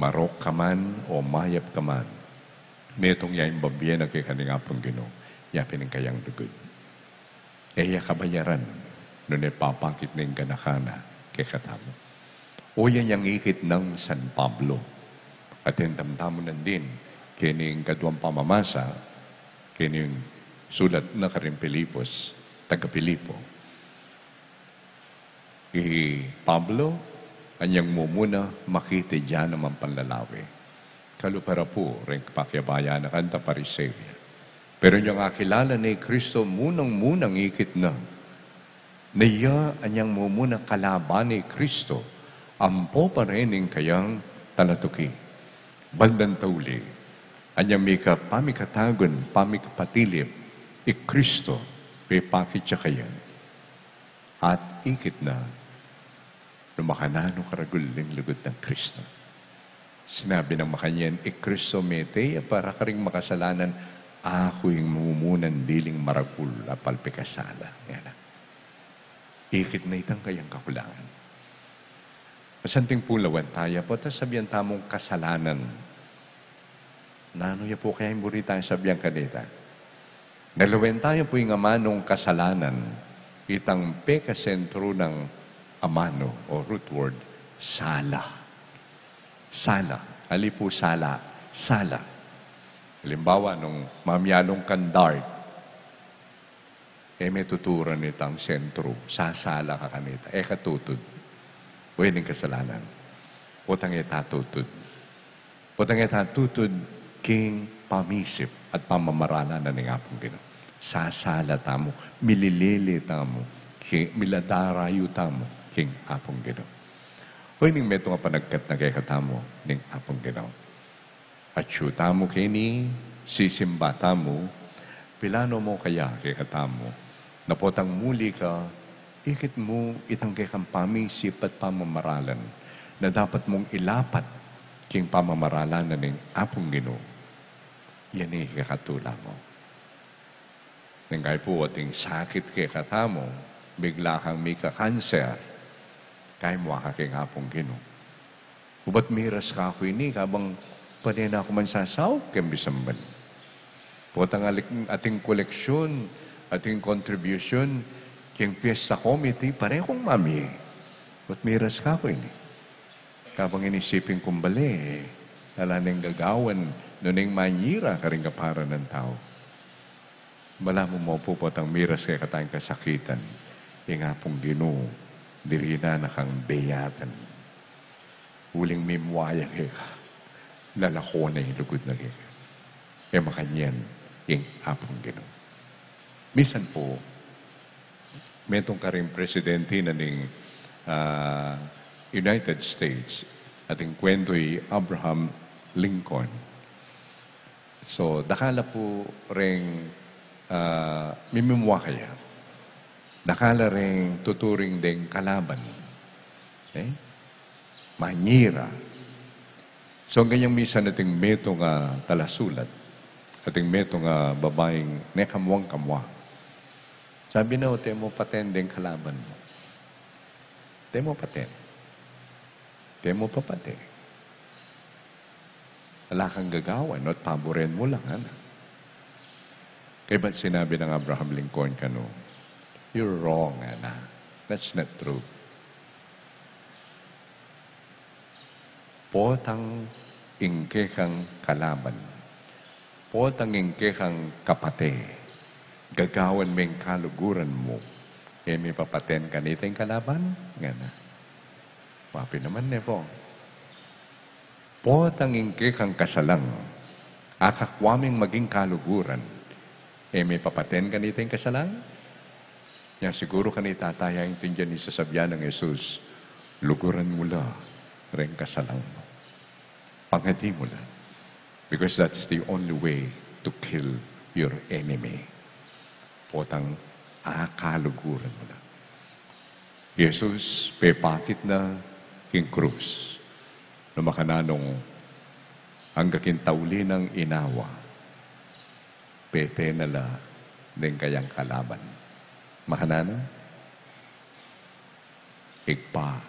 Marok ka man o mayap ka man, metung ya ing babie na keka ning Apung Ginu, ya pin ing kayang lugud. E ya kabayaran, nune papakit na ing ganaka na kekatamu. O yan yang ikit nang San Pablo. Atin tamtamu nandin, keni ing kaduang pamamasa, keni ing sulat na karing Filipos, taga-Filipo. I Pablo, anyang mumuna, makit ya namang panlalawe. Kalupa ra pu reng pakiabayan na kanta Pariseo ya. Pero anyang akilala ne i Kristo, munang-munang ikit na, na iya anyang mumuna kalaban ne i Kristo, ampo pa rin ing kayang talatuki. Bandang tauli, anyang mika pamikatagun, pamikapatilip, i Kristo, pepakit ya kaya. At ikit na, nung makananu karagul ing lugud nang Kristo. Sinabi nang makanyan, i Kristo mete ya para karing makasalanan, aku ing mumunan diling maragul a palpikasala. Yan na. Ikit na itang kayang kakulangan. Masanting pulawan taya pu, ta sabian tamung kasalanan. Nanu ya pu kaya ing buri tang sabian kanita? Nalawen taya pu ing amanung kasalanan, itang pekasentru nang amanu o root word, sala. Sala. Ali pu sala. Sala. Halimbawa, nung mamialung kang dart, e me tuturan itang sentru, sasala ka kanita. E ka tutud. Pwedeng kasalanan. Potang e ta tutud. Potang e ta tutud king pamisip at pamamarala na ning Apung Ginu. Sasala tamu, mililili tamu, ki-, miladarayu tamu king Apung Ginu. Uy, ning metung a panagkat na kekatamu ning Apung Ginu. Atyu tamu keni, sisimba tamu, pilanu mu kaya kekatamu, na potang muli ka, ikit mu itang kekang pamisip at pamamaralan, na dapat mung ilapat king pamamaralan na ning Apung Ginu. Yan i kekatula mu. Neng kayu pu ating sakit kekatamu, bigla kang mika-cancer, kayu mu aka king Apung Ginu. Ubat miras kaku ini, kabang pane na ku man sasaup keng bisamban. Potang alik-, ating koleksyon, ating contribution, keng piyesta committee, pare kung mamie. Ubat miras kaku ini. Kabang inisipin kung bale, ala neng gagawan, nung manyira karing kapara nang tau. Balamu mu pu potang miras kekatang kasakitan, ing Apung Ginu, diri na na kang beyatan. Uling mimwaya keka, lalako na ing lugud na keka. E makanyan ing Apung Ginu. Misan pu, metung karing presidente na ning, ah, United States, ating kuwentu i Abraham Lincoln. So, dakal la pu reng, ah, mimimwa kaya. Dakal la reng tuturing deng kalaban. E? Manyira. So, ganyan misan ating metung a talasulat, ating metung a babaing mekamwang-kamwa. Sabi na, "O, te mu paten deng kalaban mu. Te mu paten. Te mu papate. Ala kang gagawan, at paburen mu lang, ana." Kaybat sinabi nang Abraham Lincoln kanu, "You're wrong, ana. That's not true. Potang ing kekang kalaban, potang ing kekang kapate, gagawan meng kaluguran mu, e me papaten kanita ing kalaban?" ngana. Mapi naman ne pu. "Potang ing kekang kasalang, akakwa meng maging kaluguran, e me papaten kanita ing kasalang?" Nya siguru kanita taya ing tindian ing sasabian nang Jesus, "Luguran mu la reng kasalang mu. Pangadi mu la. Because that is the only way to kill your enemy." Potang akaluguran mu la. Jesus, pepakit na king krus. Nung makananu, angga king tauli nang inawa, pete na la deng kayang kalaban. Makananu? "Ibpa,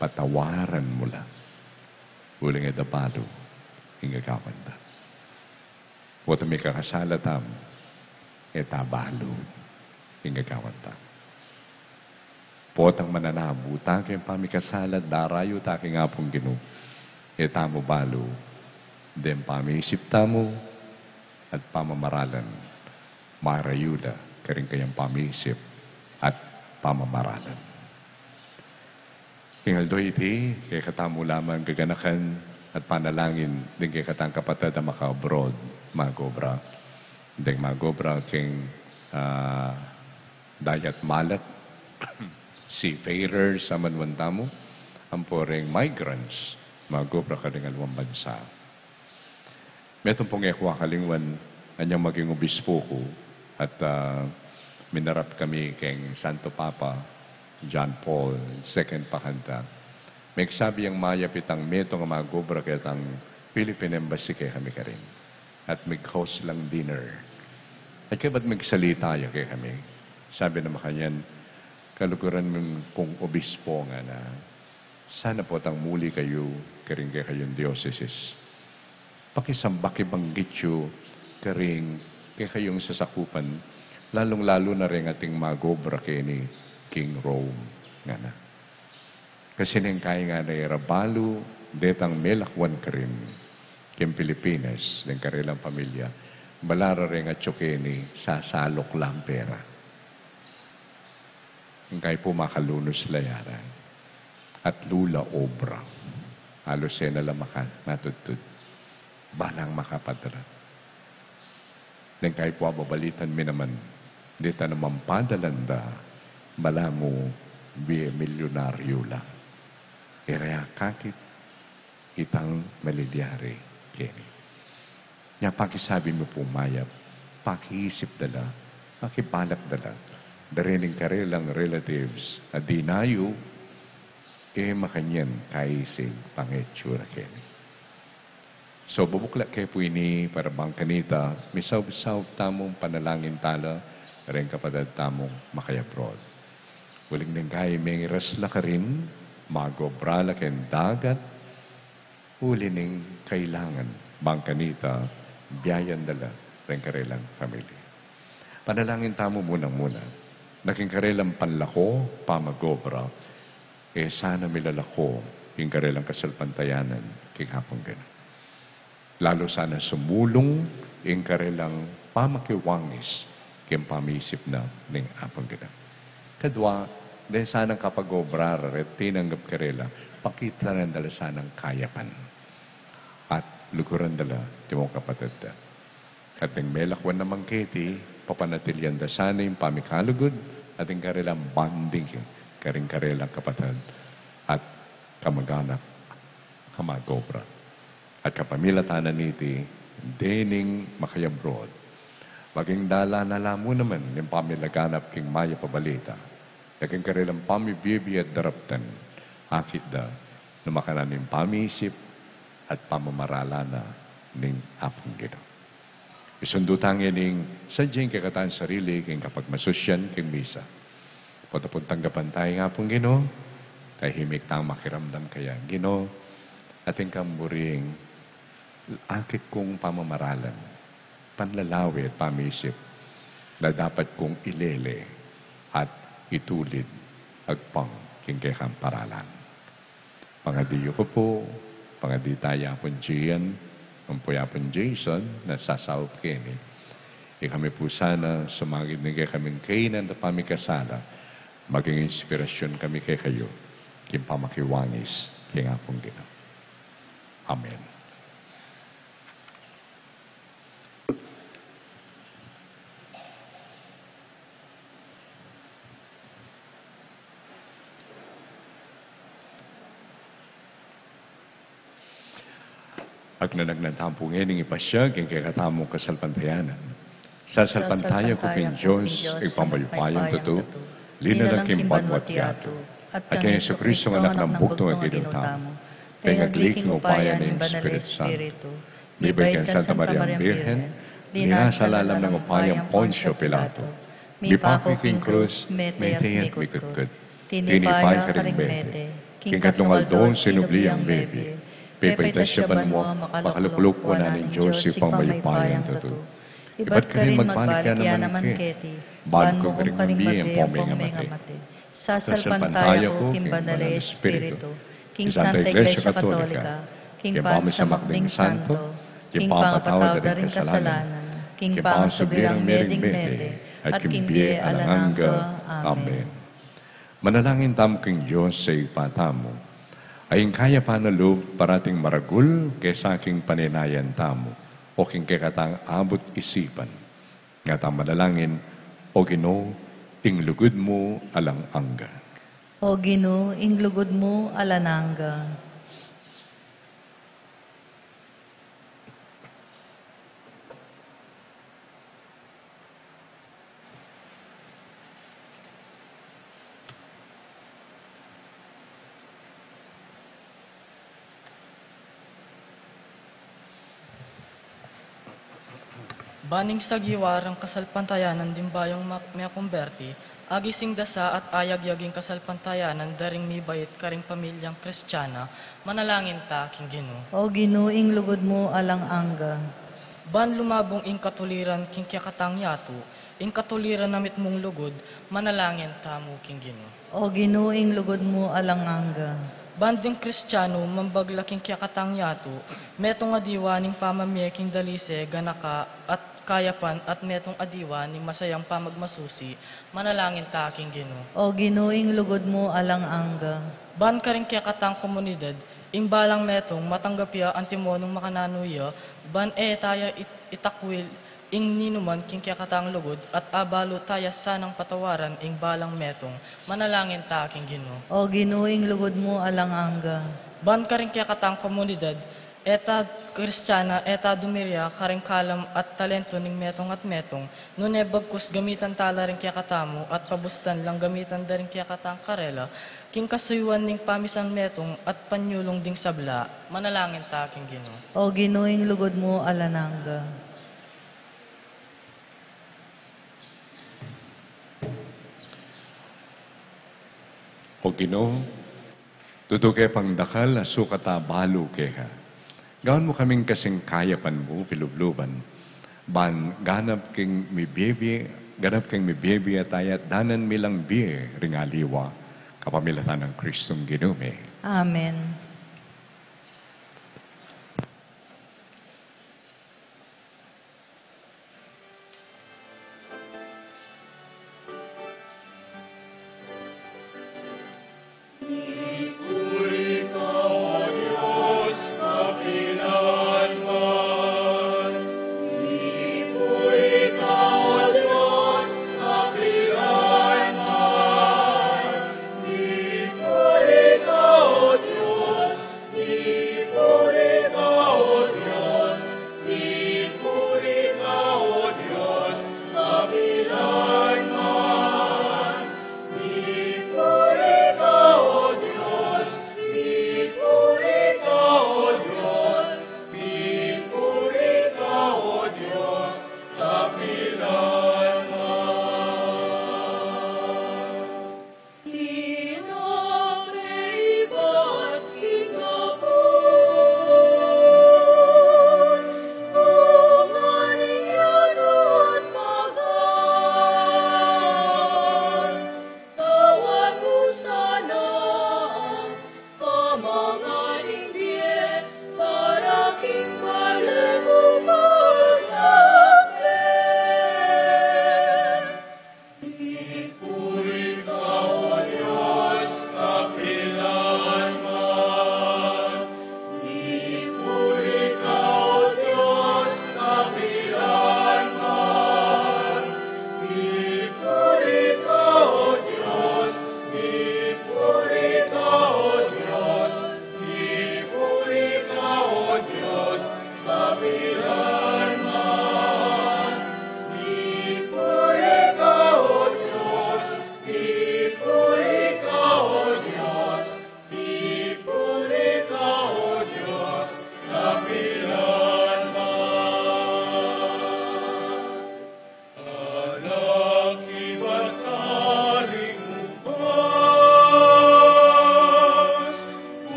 patawaran mu la. Uling e da balu ing gagawan da." Potang mikakasala tamu, e ta balu ing gagawan ta. Potang mananabu ta king pamikasala, darayu ta king Apung Ginu, e tamu balu deng pamisip tamu at pamamaralan, marayu la karing kayang pamisip at pamamaralan. King aldo iti, kekatamu la man gaganakan at panalangin ding kekatang kapatad a maka-abroad, mag-obra. Ding mag-obra king, ah, dayat malat, seafarers, a manuan tamu, ampo ring migrants, mag-obra karing aliwang bansa. Metung pung e ku akalingwan, anyang maging obispu ku, at, ah, Minarap kami keng Santo Papa John Paul Second pa kanita. Megsabi yang mayap itang metung a magobra ketang Philippine Embassy kekami karin. At mig-host lang dinner. At kaybat megsalita ya kekami. Sabi na makanyan, "Kaluguran kung obispo," ngana, "sana po itang muli kayu karing kekayung diocesis. Pakisambak, ibanggit yu karing kekayung sasakupan, lalung-lalu na reng ating magobra keni king Rome," ngana. Kasi neng kaybat ngana, ira balu detang melakwan karin king Pilipinas deng karelang pamilya, bala ra reng atyu keni sasaluk lang pera. Ing kaybat pu makalunus la ya ra. At lula obra. Alus e na la maka-, matudtud. Ba nang makapadala. Deng kaybat pu ababalitan mi naman, deta naman padalan da, balamu bie milyunaryu la. Ira ya kakit itang malilyari keni. Nya pakisabi mi pu mayap, pakiisip da la, pakibalak da la, da reng karelang relatives a dinayu, e makanyan kaisa pang itsura keni. So, bubuklat ke pu ini para bang kanita, misaup-saup tamung panalangin tala reng kapatad tamung maki-abroad. Uling neng kaybat mengiras la karin, magobra la keng dagat, uli ning kailangan bang kanita biayan da la reng karelang pamilya. Panalangin tamu munang-muna, na king karelang panlako, pamagobra, e sana milalako ing karelang kasalpantayanan king Apung Ginu. Lalu sana sumulung ing karelang pamakiwangis king pamisip na ning Apung Ginu. Kadua, deng sanang kapagobra ra reng tinanggap karela, pakitan da la sanang kayapan. At luguran da la timung kapatad da. At deng melakwan naman keti, papanatilian da sana ing pamikalugud, at ing karelang bonding karing karelang kapatad at kamag-anak a magobra. At kapamilatan na niti, dening maki-abroad, maging dalan na la mu naman ing pamilaganap king mayap a balita, na king karelang pamibie-bie at daraptan, akit da, na makananu ing pamisip at pamamaralan na ning Apung Ginu. Misundu tang ining sadya ing kekatang sarili king kapagmasusyan king misa. Potapun tanggapan taya ing Apung Ginu, tahimik tang makiramdam kaya, Ginu, atin kang buring akit kung pamamaralan, panlalawe at pamisip na dapat kung ilele at itulid agpang king kekang paralan. Pangadiyu ku pu, pangadi taya pung Gian, ampo ya pung Jason, na sasaup keni. Ikami pu sana, sumagid ning kekaming kainan at pamikasala, maging inspirasyon kami kekayu king pamakiwangis king Apung Ginu. Amen. Agnanagnan tamu pu ngening ipasiag ing kekatamung kasalpantayanan. Sasalpantaya ku king Dios, Ibpang mayupayang tutu, linalang king banwa't yatu, at kang Jesucristo, Anak nang bugtung a Ginu tamu, pengagli king upaya ning Espiritu Santo, mibait kang Santa Mariang Birhen, linasa lalam ning upayang Poncio Pilato, mipaku king krus, mete at mikutkut, tinipa ya karing mete, king katlung aldo sinubli yang mebie, pepaitas ya banua, makalukluk wanan ning Dios Ibpang mayupayang tutu. Ibat karin magbalik ya naman keti, ban kung karing mabie ampong mengamate. Sasalpantaya ku king Banal a Espiritu, king Santa Iglesia Katolika, king pamisamak ding santo, king pangapatawad da ring kasalanan, king pangasubli rang mie ding mete, at king bie alang angga. Amen. Manalangin tamu king Dios a Ibpa tamu, a ing kayapan a lub parating maragul kesa king paninayan tamu, o king kekatang abut isipan. Nga tang manalangin, O Ginu, ing lugud mu alang angga. O Ginu, ing lugud mu alang angga. Ban ing sagiwa rang kasalpantayanan ding bayung ma-, mekumberti, agising da sa at ayagyag ing kasalpantayanan da ring mibait karing pamilyang Kristiana, manalangin ta king Ginu. O Ginu, ing lugud mu alang angga. Ban lumabung ing katuliran king kekatang yatu, ing katuliran na mitmung lugud, manalangin tamu king Ginu. O Ginu, ing lugud mu alang angga. Ban ding Kristianu mambagla king kekatang yatu, metung a diwa ning pamamie king dalise, ganaka, at kayapan, at metung a diwa ning masayang pamagmasusi, manalangin ta king Ginu. O Ginu, ing lugud mu alang angga. Ban karing kekatang komunidad, ing balang metung matanggap ya antimong makananu ya, ban e taya it-, itakwil ing ninuman king kekatang lugud, at abalu taya sanang patawaran ing balang metung, manalangin ta king Ginu. O Ginu, ing lugud mu alang angga. Ban karing kekatang komunidad, e ta Kristiana, e ta dumirya karing kalam at talentu ning metung at metung, nune bagkus gamitan ta la ring kekatamu at pabustan lang gamitan da ring kekatang karela, king kasuyuan ning pamisan metung at panyulung ding sabla, manalangin ta king Ginu. O Ginu, ing lugud mu alang angga. O Ginu, tutu ke pang dakal a sukat a balu keka. Gawan mu kaming kasing kayapan mu pilubluban, ban ganap king mibie-bie, ganap king mibie-bie a taya, danan mi lang bie ring aliwa, kapamilatan nang Kristong Ginu mi. Amen.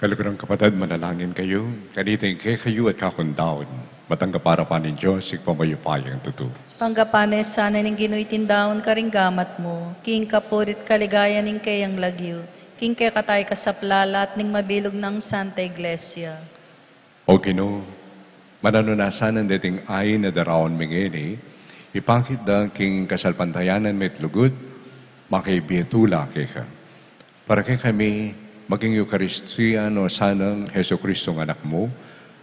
Kaluguran kapatad, manalangin kayu, kanita ing kekayu at kakung daun, matanggap arapan ning Dios, Ibpang mayupayang tutu. Tanggapan na sana ning Ginu iting daun karing gamat mu, king kapurian at kaligayan ning keyang lagyu, king kekatamu ing kasaplalan at ning mabilug nang Santa Iglesia. O Ginu, mananu na sana deting ain a daraun mi ngeni, ipakit da king kasalpantayanan mi at lugud, makibie tula keka. Para kekami, maging Eukaristia no sanang Jesucristo a Anak mu,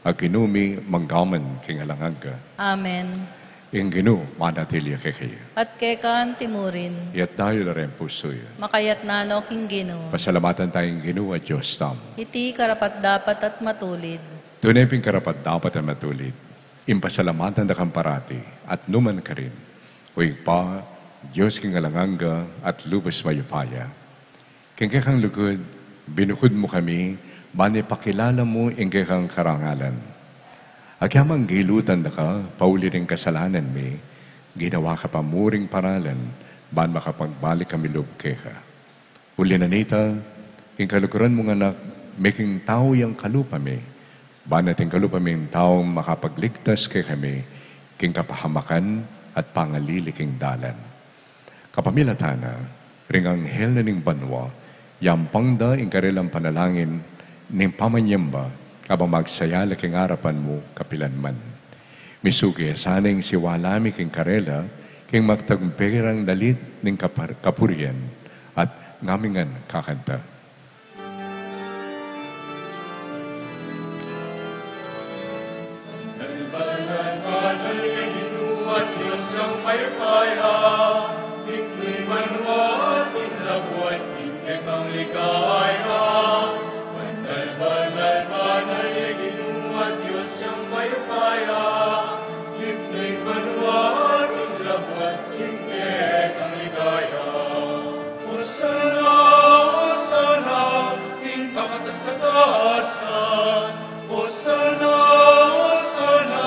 a Ginu mi mangga man king alang angga. Amen. Ing Ginu manatili ya kekayu. At keka antimurin. Iyatas yu la ring pusu yu. Makayatna no king Ginu. Pasalamatan taya ing Ginu a Dios tamu. Iti karapat-dapat at matulid. Tune pin karapat-dapat at matulid, ing pasalamatan da kang parati, at nu man karin, O Ibpa, Dios king alang angga at lubus mayupaya. King kekang lugud, binukud mu kami, ban ipakilala mu ing kekang karangalan. Agyang gilutan da ka, pauli ring kasalanan mi, ginawa ka pa mu ring paralan, ban makapagbalik kami lub keka. Uli na nita, ing kaluguran mung Anak, miking tau yang kalupa mi, ban ing kalupa ming tau makapagligtas kekami, king kapahamakan at pangalili king dalan. Kapamilatan na, ring anghel na ning banua, yampang da ing karelang panalangin, ning pamanyamba, kabang magsaya la king arapan mu, kapilan man. Misugi ya sana ing siwala mi king karela, king magtagperang dalit ning kapar-, kapurian, at ngamingan kakanta. Hosana, Hosana, king kakatas-katasan. Hosana, Hosana,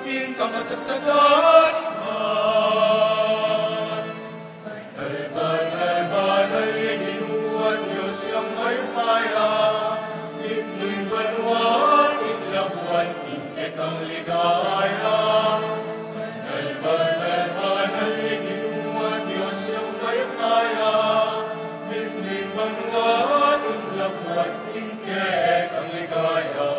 king kakatas-katasan. Banal, banal, banal, ing Ginu a Dios yang mayupaya. Mitmu ing banua at ing labuad king kekang ligaya. Banal, banal, banal, ing Ginu a Dios yang mayupaya. Mitmu ing banua at ing labuad king kekang ligaya.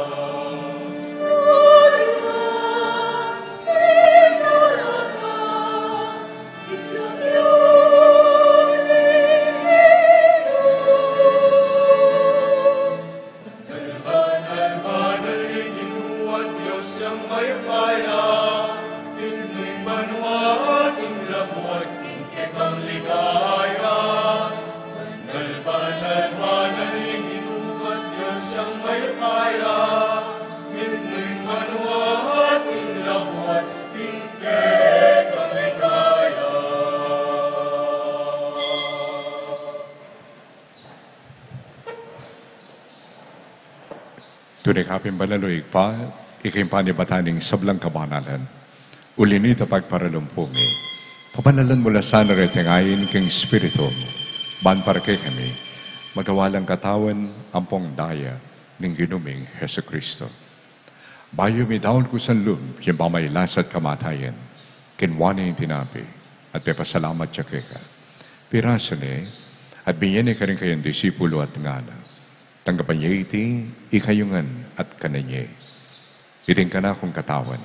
Banal, banal, ing Ginu a Dios yang mayupaya, mitmu ing banua at ing labuad king kekang ligaya. Banal, banal, banal, ing Ginu a Dios yang mayupaya, mitmu ing banua at ing labuad king kekang ligaya. Tune ka pin banal, o Ibpa, ika ing panibatan ning sablang kabanalan. Uli na nita pagparalumpu mi, pabanalan mu la sana reting ain king Espiritu mu, ban para kekami, magawa lang katawan ampong daya ning Ginu ming Jesucristo. Bayu midaun kusang lub ing pamagkasakit at kamatayan, kinua ne ing tinape, at pepasalamat ya keka. Pirasu ne, at binie ne karing kayang disipulu at ngana: Tanggapan ye iti, ikayu ngan at kanan ye. Iti ing kanakung katawan,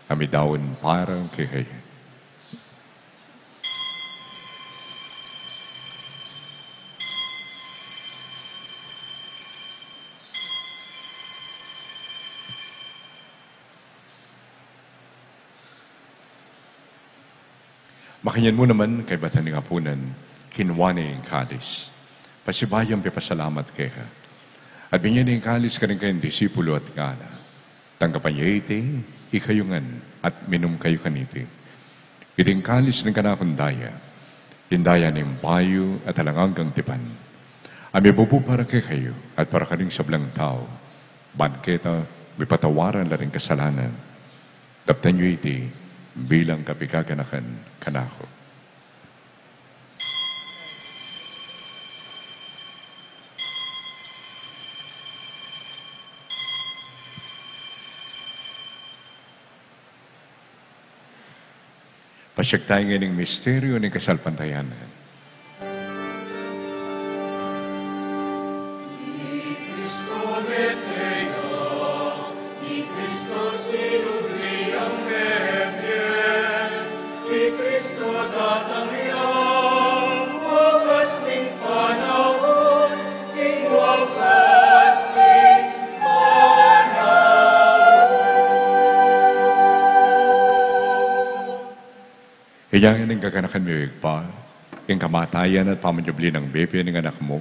a midaun para kekayu. Makanyan mu naman, kaybat ning apunan, kinua ne ing kalis, pasibayu yang pepasalamat keka, at binie ne ing kalis karing kayang disipulu at ngana: Tanggapan ye iti, ikayu ngan, at minum kayu kaniti. Iti ing kalis ning kanakung daya, ing daya ning bayu at alang anggang tipan, a mibubu para kekayu at para karing sablang tau, ban keta mipatawaran la ring kasalanan. Daptan yu iti bilang kapaganakan kanaku. Pasiag tamu ngening misteryu ning kasalpantayanan. Inya ning gaganakan mi, Ibpa, ing kamatayan at pamanyubli nang bie ning Anak mu,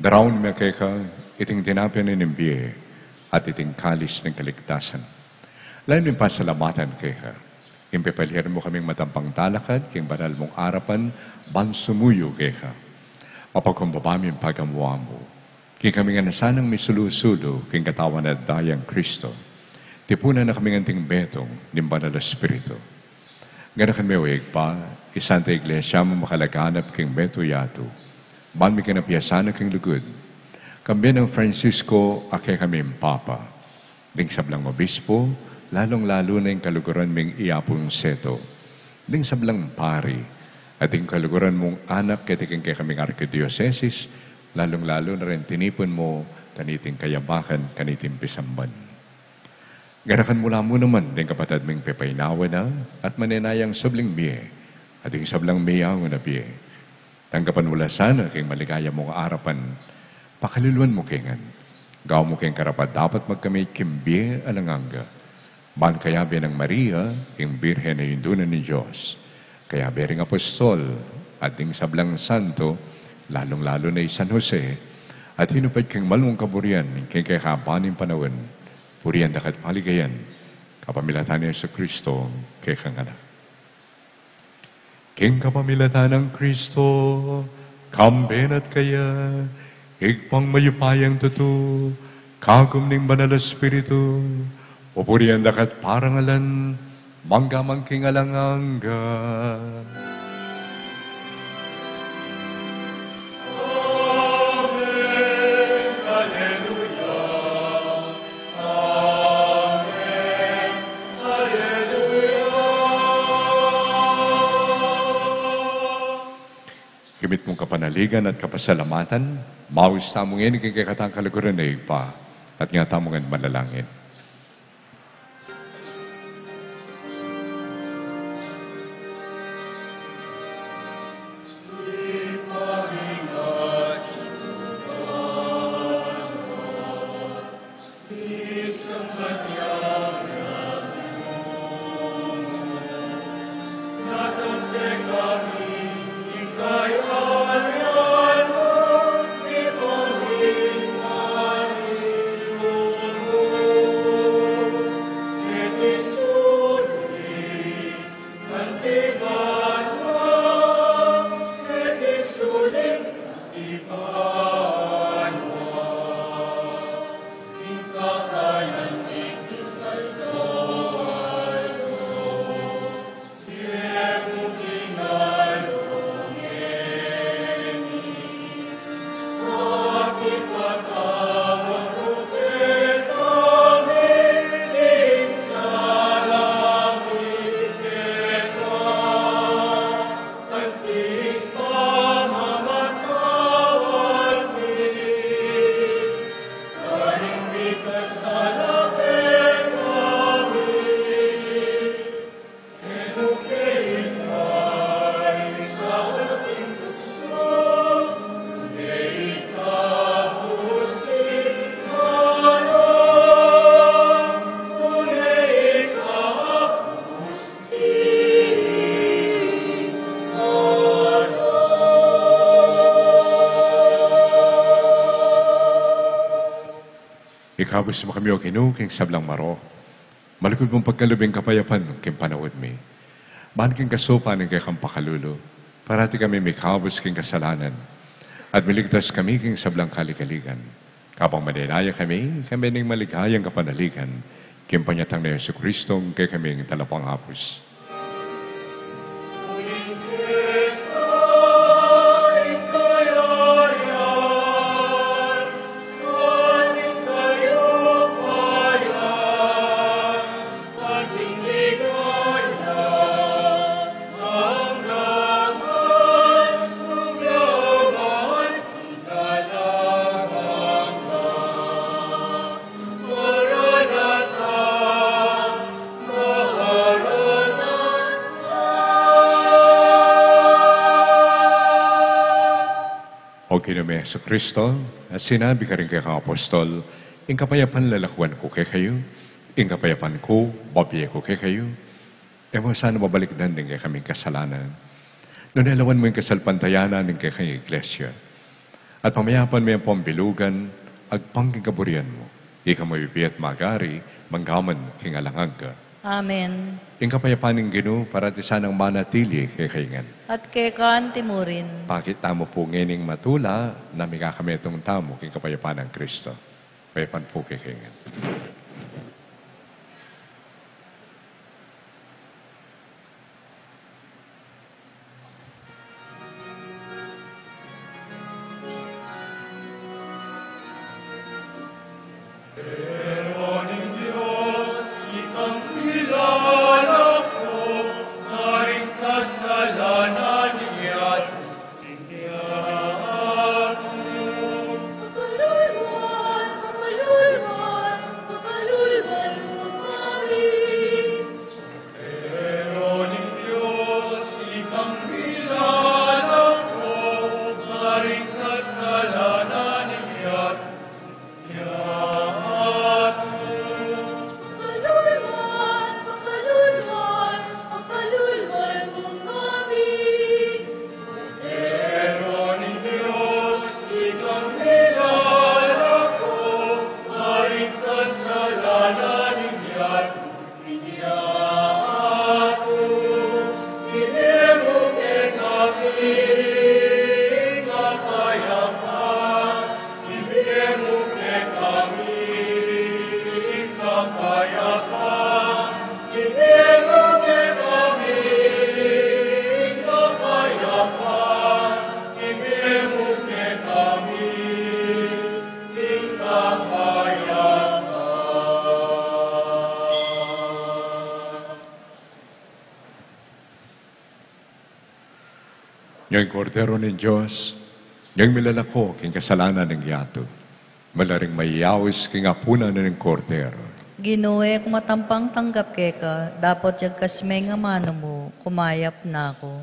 daraun mi keka iting tinape ning bie at iting kalis ning kaligtasan. Lalu mi pasalamatan keka, ing pepalian mu kaming matampang talakad king banal mung arapan ban sumuyu keka. Mapagkumbaba mi ing pagamu-amu king kami ngan a sanang misulu-sulu king katawan at dayang Kristo. Tipunan na kami ngan ning metung ning Banal a Espiritu. Ganakan me, o Ibpa, ing Santa Iglesia mu makalaganap king metung yatu, ban miganapan sana king lugud, kambe nang Francisco a kekaming Papa, ding sablang obispo, lalung-lalu na ing kaluguran ming i Apung Seto, ding sablang pari, at ding kaluguran mung anak keti king kekaming arkidiosesis, lalung-lalu na ring tinipun mu kaniting kayabakan, kaniting pisamban. Ganakan mu la mu naman ding kapatad ming pepainawa na at manenayang subling mie, at ding sablang meyangu na bie. Tanggapan mu la sana king maligaya mung arapan, pakaluluan mu ke ngan. Gawan mu keng karapat-dapat magkamit king bie alang angga. Ban kayabe nang Maria, ing Birhen a Indu na ning Dios, kayabe ring apostol, at ding sablang santo, lalung-lalu na i San Jose, a tinupad keng malung kaburian king kekaban ning panaun, purian daka at paligayan, kapamilatan nang Jesucristo, kekang Anak. King kapamilatan nang Kristo, kambe na at kaya, Ibpang mayupayang tutu, kagum ning Banal a Espiritu, pupurian daka at parangalan, mangga man king alang angga. Amen. Alleluia. Amen. Alleluia. Kimit mung kapanaligan at kapasalamatan, maus tamu ngeni king kekatang kaluguran a Ibpa, at nga tamu ngan manalangin. Ikabus mu kami, O Ginu, king sablang marok. Malugud mung pagkalub ing kapayapan king panaun mi. Ban king kasupan ning kekang pakalulu, parati kami mikabus king kasalanan, at miligtas kami king sablang kaligaligan. Kabang manenaya kami, kami ning maligayang kapanaligan, king panyatang nang Jesucristo, kekaming Talapangabus. Ginu ming Jesucristo, a sinabi karing kekang apostol, ing kapayapan lalakuan ku kekayu, ing kapayapan ku bibie ku kekayu, e mu sana babalikdan ding kekaming kasalanan, nune lawan mu ing kasalpantayanan ning kekang Iglesia, at pamayapan me ampong bilugan agpang king kaburian mu, ika mabibie at mag-ari mangga man king alang angga. Amen. Ing kapayapan ning Ginu parati sanang manatili kekayu ngan. At keka mu rin. Pakit tamu pu ngening matula nung mikametung tamu king kapayapan nang Kristo. Kapayapan pu kekayu ngan. Ini ing Kordero ning Dios, ini ing milalako king kasalanan ning yatu. Mala ring mayaus king apunan ning Kordero. Ginu, e ku matampang tanggap keka, dapot yagkas me ing amanu mu, kumayap na ku.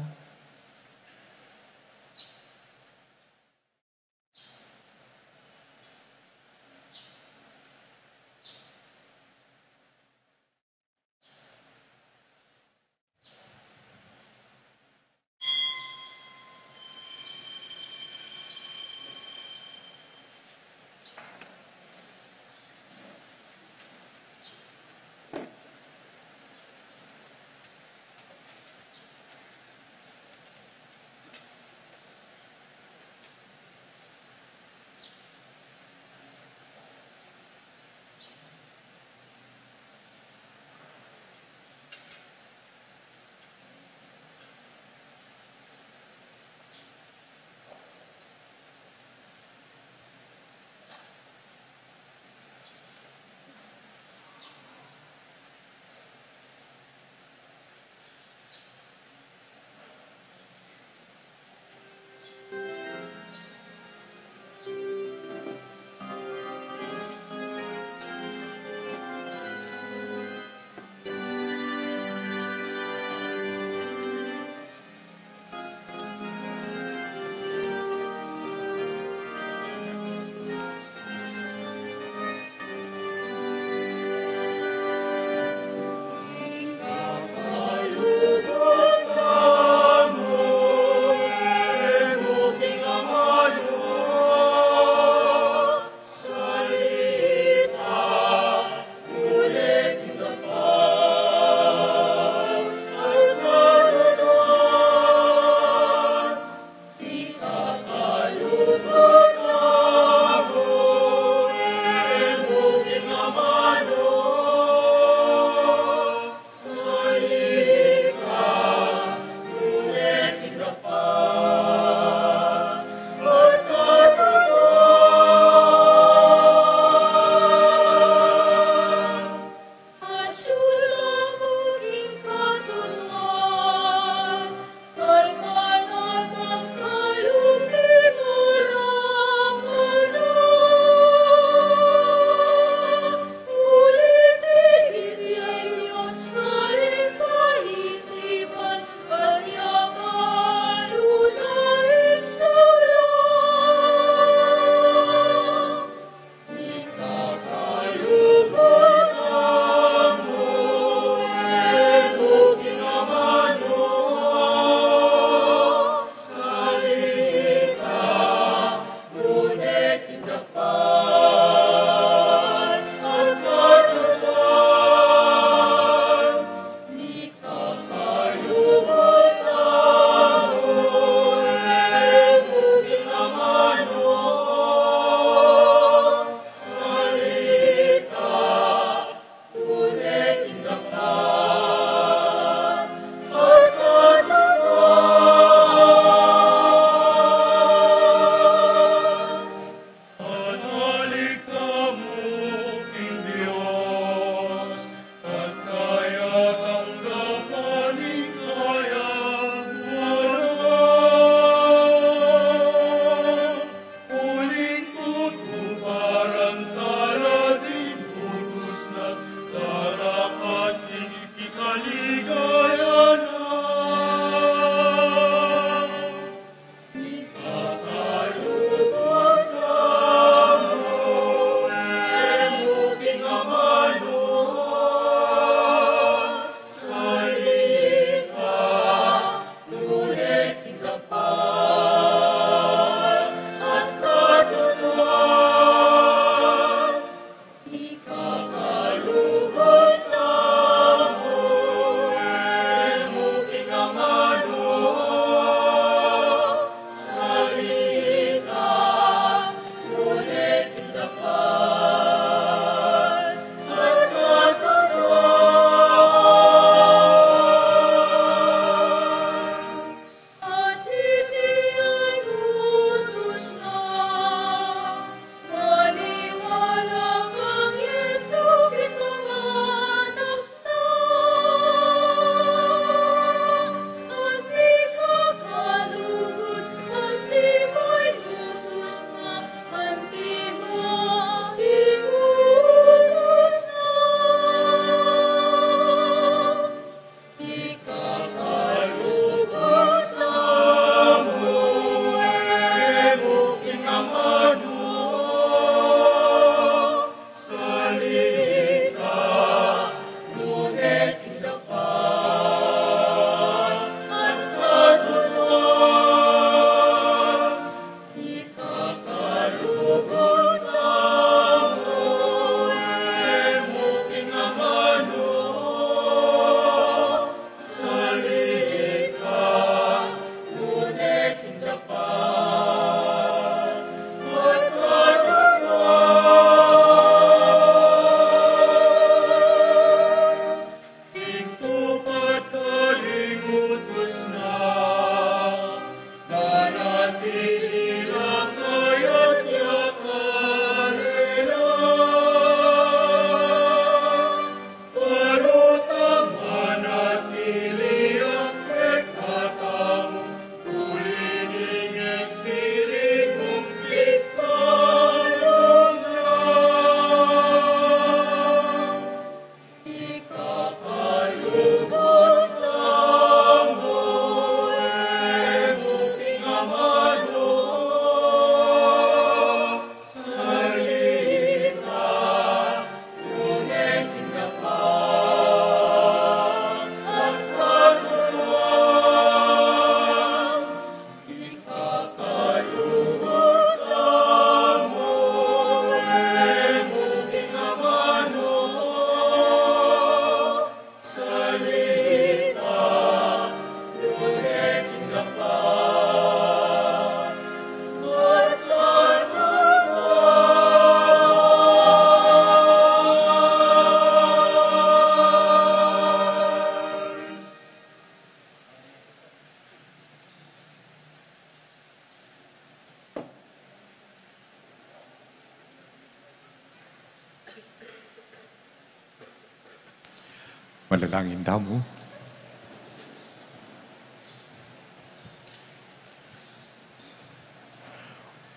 Manalangin tamu.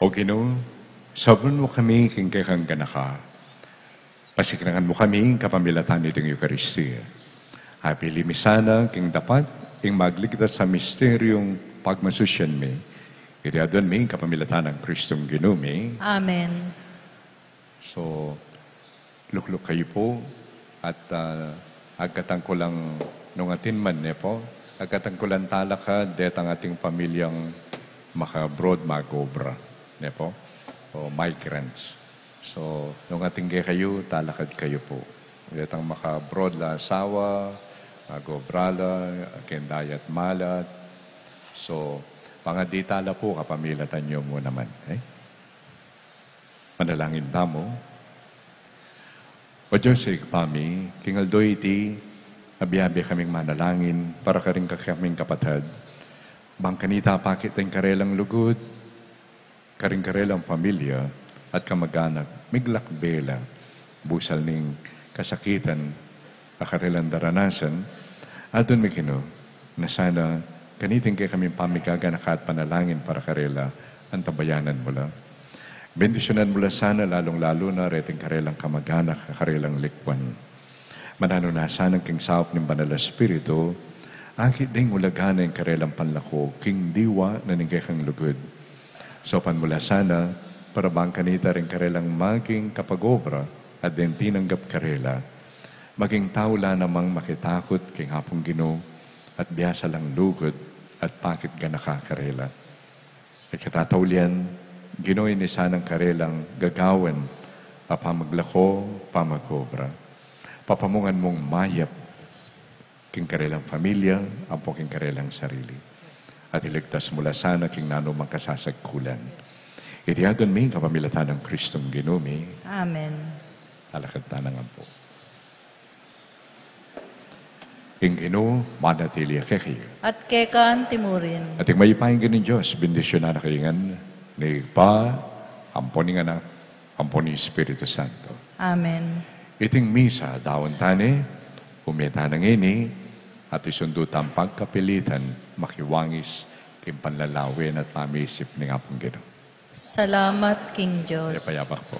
O Ginu, sablon mu kami king kekang ganaka. Pasiknangan mu kami kapamilatan niting Eukaristia. Apili mi sana king dapat ing magligtas a misteryung pagmasusyan mi. Iti adwan mi kapamilatan nang Kristong Ginu mi. Amen. So, lukluk kayu pu, at, ah, agkatan ku lang nung atin man, ne pu? Agkatan ku lang talakad detang ating pamilyang maka-abroad, mag-obra, ne pu? O migrants. So, nung atin kekayu, talakad kayu pu. Detang maka-abroad la asawa, mag-obra la, keng dayat malat. So, pangadita la pu, kapamilatan yu mu naman, eh? Manalangin tamu. O Dios, Ibpa mi, king aldo iti, abiabe kaming manalangin para karing kekaming kapatad. Bang kanita pakit deng karelang lugud, karing karelang pamilya at kamag-anak, miglakbe la, busal ning kasakitan, a karelang daranasan, adwan mi Ginu, na sana kaniting kekaming pamigaganaka at panalangin para karela, antabayanan mu la. Bendisyunan mu la sana lalung-lalu na reting karelang kamag-anak a karelang likwan. Mananu na sana king saup ning Banal a Espiritu, akit ding ulaga na ing karelang panlako king diwa na ning kekang lugud. Saupan mu la sana, para bang kanita ring karelang maging kapag-obra at deng tinanggap karela, maging tau la namang makitakut king Apung Ginu at biasa lang lugud at pakit ganaka karela. At katataulian, Ginu, ini sanang karelang gagawan a pamaglako, pamag-obra. Papamungan mung mayap king karelang pamilya, ampo king karelang sarili. At iligtas mu la sana king nanumang kasasagkulan. Iti adwan mi kapamilatan nang Kristong Ginu mi. Amen. Talakad tana ngan pu. Ing Ginu manatili ya kekayu. At keka mu rin. At ing mayupayang Ginung Dios, bendisyunan na kayu ngan ning Ibpa, ampo ning Anak, ampo ning Espiritu Santo. Amen. Iting misa, daun tane, umita na ngeni, at isundu tang pagkapilitan, makiwangis king panlalawen at pamisip ning Apung Ginu. Salamat king Dios. Mayap a yabak pu.